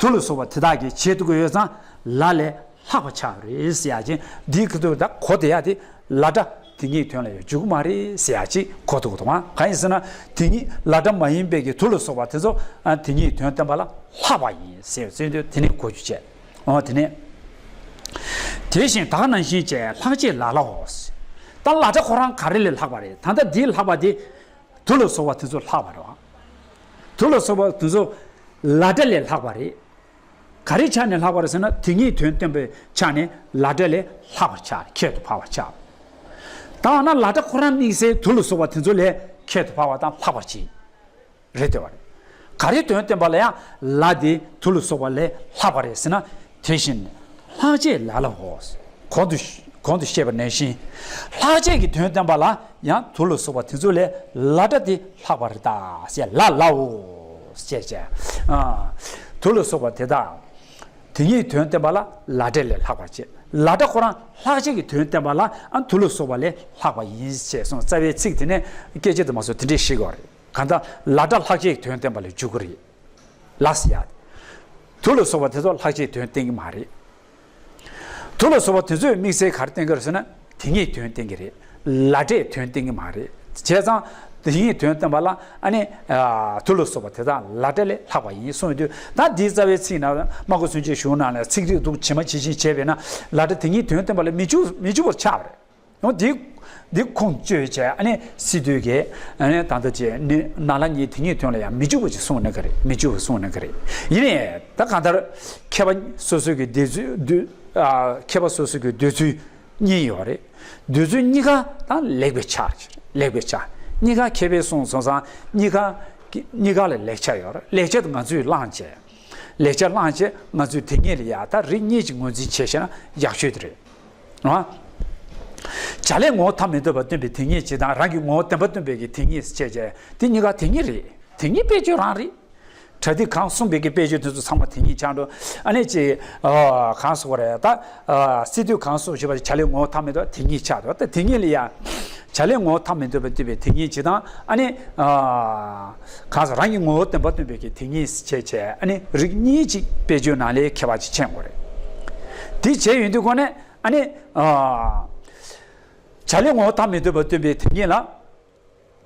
དུ་ལ་སོགས་པ་དེ་དག་གིས་བྱེད་ཐུབ་ཀྱི་ཡོད་ཙང་ལ་ལས་ལྷག་པ་ཆགས་རེད་ཟེར་ཡག་ཅིག་འདིའི་ཁ་ཐུག་ད་གོ་བདེ་ཡག་དེ་ལ་སྒྲ་དེ་ཉིད་དོན་ལ་ཡང་འཇུག་གི་མ་རེད་ཟེར་ཡག་ཅིག་གོ་ཐུབ་ཀྱི་འདུག་ཨང་། གང་ཡིན་ཟེར་ན་དེ་ཉིད་ལ་སྒྲ་མ་ཡིན་པའི་གི་དུ་ལ་སོགས་པ་དེ་ཚོ་ཨ་དེ་ཉིད་དོན་བསྟན་པ་ལ་ལྷག་པ་ཡིན་ཟེར་ཟེར་དུས་དེ་ནས་གོ་རྒྱུ་བྱས། འོ་དེ་ནས། དེ་བཞིན་བདག་ནང་བཞིན་བཅས་ལྷག་བཅས་ལ་ལའོ། ད་ལ་སྒྲ་ཁོ་རང་ག་རེ་ལས་ལྷག་པ་རེད། ད་ལྟ་འདིའི་ལྷག་པ་དེ་དུ་ལ་སོགས་པ་དེ་ཚོ་ལྷག་པ་རེད་བ། དུ་ལ་སོགས་པ་དེ་ཚོ་ལ་སྒྲ་ལས་ལྷག་པ་རེད། ག་རེ་ཆ་ནས་ལྷག་པ་རེད་ཟེར་ན་དེ་ཉིད་དོན་བསྟན་པའི་ཆ་ནས་ལ་སྒྲ་ལས་ལྷག་པར་ཆགས། ཁྱད་དུ་འཕགས་པར་ཆགས། ད་འོ་ན་ལ་སྒྲ་ཁོ་རང་དམིགས་བསལ་དུ་ལ་སོགས་པ་དེ་ཚོ་ལས་ཁྱད་དུ་འཕགས་པ་དང་ལྷག་པ་ཅིག་རེད་དེ་བ་རེད། ག་རེ་དོན་བསྟན་པ་ལ་ཡང་ལ་དེ་དུ་ལ་སོགས་པ་ལས་ལྷག་པ་རེད་ཟེར་ན། དེ་བཞིན་ལྷག་བཅས་ལ་ལའོ། གོང་དུ་གོང་དུ་བཤད་པ་ནང་བཞིན། ལྷག་བཅས་ཀྱི་དོན་བསྟན་པ་ལ་ཡང་དུ་ལ་སོགས་པ་དེ་ཚོ་ལས་ལ་སྒྲ་དེ་ལྷག་པ་རེད་ད་ཟེར། ལ་ལའོ་ཞེས་བྱས། ཨ། དུ་ལ་སོགས་པ་དེ་དག་དེ་ཉིད་དོན་བསྟན་པ་ལ་ལ་སྒྲ་ལས་ལྷག་པར་བྱེད། ལ་སྒྲ་ཁོ་རང་ལྷག་བཅས་ཀྱི་དོན་བསྟན་པ་ལ་ཨ་དུ་ལ་སོགས་པ་ལས་ལྷག་པ་ཡིན་ཞེས་གསུངས། རྩ་བའི་ཚིག་དེ་ནས་སྐད་ཆ་དེ་མ་སོགས་དེ་འདྲས་བཤད་ཀྱི་ཡོད་རེད། གང་ལྟར་ལ་སྒྲ་ལྷག་བཅས་ཀྱི་དོན་བསྟན་པ་ལ་འཇུག་གི་རེད། ལ་ཟེར་ཡག་དུ་ལ་སོགས་པ་དེ་ཚོ་ལྷག་བཅས་དོན་བསྟན་གྱི་མ་རེད། དུ་ལ་སོགས་པ་དེ་ཚོས་དམིགས་བསལ་ག་རེ་བསྟན་གྱི་རེད་ཟེར་ན་དེ་ཉིད་དོན་བསྟན་གྱི་རེད། ལ་སྒྲས་དོན་བསྟན་གྱི་མ་རེད། བྱས་ཙང་དེ་ཉིད་དོན་བསྟན་པ་ལ་ཨ་ནི་ཨ་མཐུ་ལ་སོགས་པ་དེ་དག་ལ་བཀྲ་ལས་ལྷག་པ་ཡིན་གསུངས་ཡོད་དུས། ད་འདིའི་རྩ་བའི་ཚིག་ནང་སྨྲ་སྒོ་སུན་འབྱིན་གཞུང་ནང་ལ་ཚིག་རིས་འདུག་ཇི་མ་ཇི་བཞིན་བྱས་པས་ན་ལ་བཀྲ་དེ་ཉིད་དོན་བསྟན་པ་ལ་མི་འཇུག་མི་འཇུག་པར་ཆགས་པ་རེད། འོ་འདི་འདི་ཁུངས་བཅོལ་བྱས་ཨ་ནི་སི་ཏུ་གིས་ཨ་ནི་ད་ལྟ་ཅེས་ནི་ན་ལ་ཉིད་དེ་ཉིད་དོན་ལ་ཡང་མི་འཇུག་པ་ཅིག་གསུངས་ནི་ག་རེད། མི་འཇུག་པ་གསུངས་ནི་ག་རེད། ཡིན་ནའི་ད་གང་ལྟར་མཁས་པ་སོ་སོ་གི་འདོད་ཚུལ་འདོད་ཨ་མཁས་པ་སོ་སོ་གི་འདོད་ཚུལ་གཉིས་ཡོད་རེད། འདོད་ཚུལ་གཉིས་ཀ་དང་ལེགས་པའི་ཆ་ལེགས་པའི་ཆ་གཉིས་ཀ་མཁས་པས་གསུངས་སོང་ཙང་གཉིས་ཀ་གཉིས་ཀ་ལ་ལེགས་ཆ་ཡོད་རེད། ལེགས་ཆ་དེ་ང་ཚོས་བླངས་བྱས། ལེགས་ཆ་བླངས་བྱས་ང་ཚོས་དེ་ཉིད་ལ་ཡ་ད་རིགས་གཉིས་ཀྱི་ངོས་འཛིན་བྱས་ཤེ་ན་ཡག་ཤོས་དེ་རེད། ཨ། བྱ་ལས་ངོ་བོ་ཐ་མི་དད་པ་སྟོན་པའི་དེ་ཉིད་ཅིག་དང་རང་གི་ངོ་བོ་བདེན་པ་སྟོན་པའི་གི་དེ་ཉིད་ཅེས་བྱས་དེ་གཉིས་ཀ་དེ་ཉིད་རེད། དེ་ཉིད་དཔེ་བརྗོད་རང་རེད། པྲ་ཏི་གང་གསུངས་པའི་གི་དཔེ་བརྗོད་དེ་ཚོ་ཚང་མ་དེ་ཉིད་ཆགས་འགྲོ། ཨ་ནི་ཅིག་ཨ་གང་གསུངས་པ་རེད་ད། ཨ་སི་ཏུ་གང་གསུངས་ཞེས་པ་བྱ་ལས་ངོ་བོ་ཐ་མི་དད་པ་དེ་ཉིད་ཆགས་འགྲོ། ད་དེ་ཉིད་ལ་ཡ། བྱ་ལས་ངོ་བོ་ཐ་མི་དད་པ་སྟོན་པའི་དེ་ཉིད་ཅིག་དང་ཨ་ནི། ཨ་གང་ཟེར་རང་གི་ངོ་བོ་བདེན་པ་སྟོན་པའི་གི་དེ་ཉིད་ཅེས་བྱས་ཨ་ནི་རིགས་གཉིས་ཅིག་དཔེ་བརྗོད་ནང་ལས་ཁྱད་པར་ཅིག་ཕྱེ་དགོས་རེད། དེ་བྱས་ཡོང་དུས་གོ་ནས་ཨ་ནི། ཨ་བྱ་ལས་ངོ་བོ་ཐ་མི་དད་པ་སྟོན་པའི་དེ་ཉིད་ལ།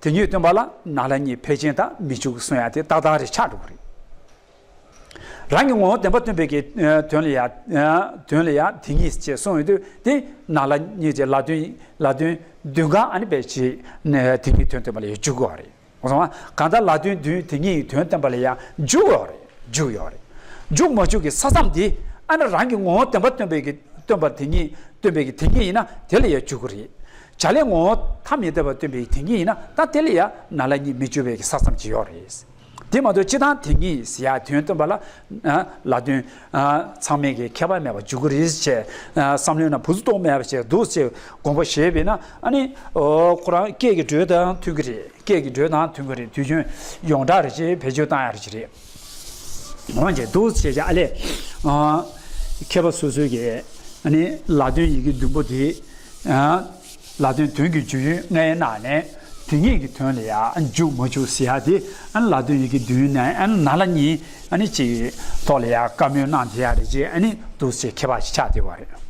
དེ་ཉིད་སྟོན་པ་ལ་ན་ལ་གཉིས་ཕལ་ཆེན་དང་མི་འཇུག་གསུང་ཡ་དེ་ཏག་ཏག་རེ་ཆགས་འགྲོ་གི་རེད། རང་གི་ངོ་བོ་བདེན་པ་སྟོན་པའི་གི་ཨ་དོན་ལ་ཡ་ཨ་དོན་ལ་ཡ་དེ་ཉིད་ཅེས་གསུངས་ཡོང་དུས་དེ་ན་ལ་གཉིས་ཀྱི་ལ་དོན་ལ་དོན་བདུན་ག་ཨ་ནི་པའི་ཆེད་ནས་དེ་ཉིད་དོན་སྟོན་པ་ལ་ཡ་འཇུག་གི་རེད། གང་ལྟར་ལ་དོན་བདུན་དེ་ཉིད་དོན་བསྟན་པ་ལ་ཡང་འཇུག་ཡོད་རེད། འཇུག་ཡོད་རེད། འཇུག་མ་འཇུག་གི་ས་མཚམས་དེ་ཨ་ནི་རང་གི་ངོ་བོ་བདེན་པ་སྟོན་པའི་གི་སྟོན་པ་དེ་ཉིད་སྟོན་པའི་གི་དེ་ཉིད་ཡིན་ན་དེ་ལ་ཡང་འཇུག་གི་རེད། བྱ་ལས་ངོ་བོ་ཐ་མི་དད་པ་སྟོན་པའི་དེ་ཉིད་ཡིན་ན་ད་དེ་ལ་ཡང་ན་ལ་གཉིས་མི་འཇུག་པའི་གི་ས་མཚམས་ཅིག་ཡོད་རེད། དེ་མ་གཏོགས་སྤྱི་བཏང་དེ་ཉིད་ཟེར་ཡ་དོན་སྟོན་པ་ལ་ལ་དོན་ཚང་མས་ཀྱི་ཁྱད་པར་མེད་པར་འཇུག་གི་རེད་ཅེས་བསམ་བློའི་ནང་བུ་ཚུགས་གཏོང་མེད་པ་བྱས་འདུག་ཅེས་དགོངས་པ་བཞེས་པས་ན་ཨ་ནི་ཁོ་རང་སྐད་ཀྱི་འགྲོས་དང་མཐུན་གྱི་རེད། སྐད་ཀྱི་འགྲོས་དང་མཐུན་གྱི་རེད། དུས་རྒྱུན་ཡོངས་གྲགས་རེ་ཅེས་བེད་སྤྱོད་བཏང་ཡ་རེ་ཅིག་རེད། འོན་ཀྱང་འདུག་ཅེས་བྱ་ཨ་ལས་མཁས་པ་སོ་སོའི་གི་ཨ་ནི་ལ་དོན་ཡི་གེ་བདུན་པོ་དེ། ལ་དོན་དོན་གྱི་འཇུག་ཡུལ་ལྔའི་ནང་ནས་དེ་ཉིད་ཀྱི་དོན་ལ་ཡང་འཇུག་མ་འཇུག་ཟེར་ཡ་དེ་ཨ་ནི་ལ་དོན་ཡི་གེ་བདུན་ནས་ཨ་ནི་ན་ལ་གཉིས་ཨ་ནི་ཅིག་ཐོག་ལ་ཡང་བཀའ་མོལ་གནང་བསྡད་ཡ་རེད་ཅེས་ཨ་ནི་འདུག་ཅེས་མཁས་པ་ཞིག་ཆགས་བསྡད་པ་རེད།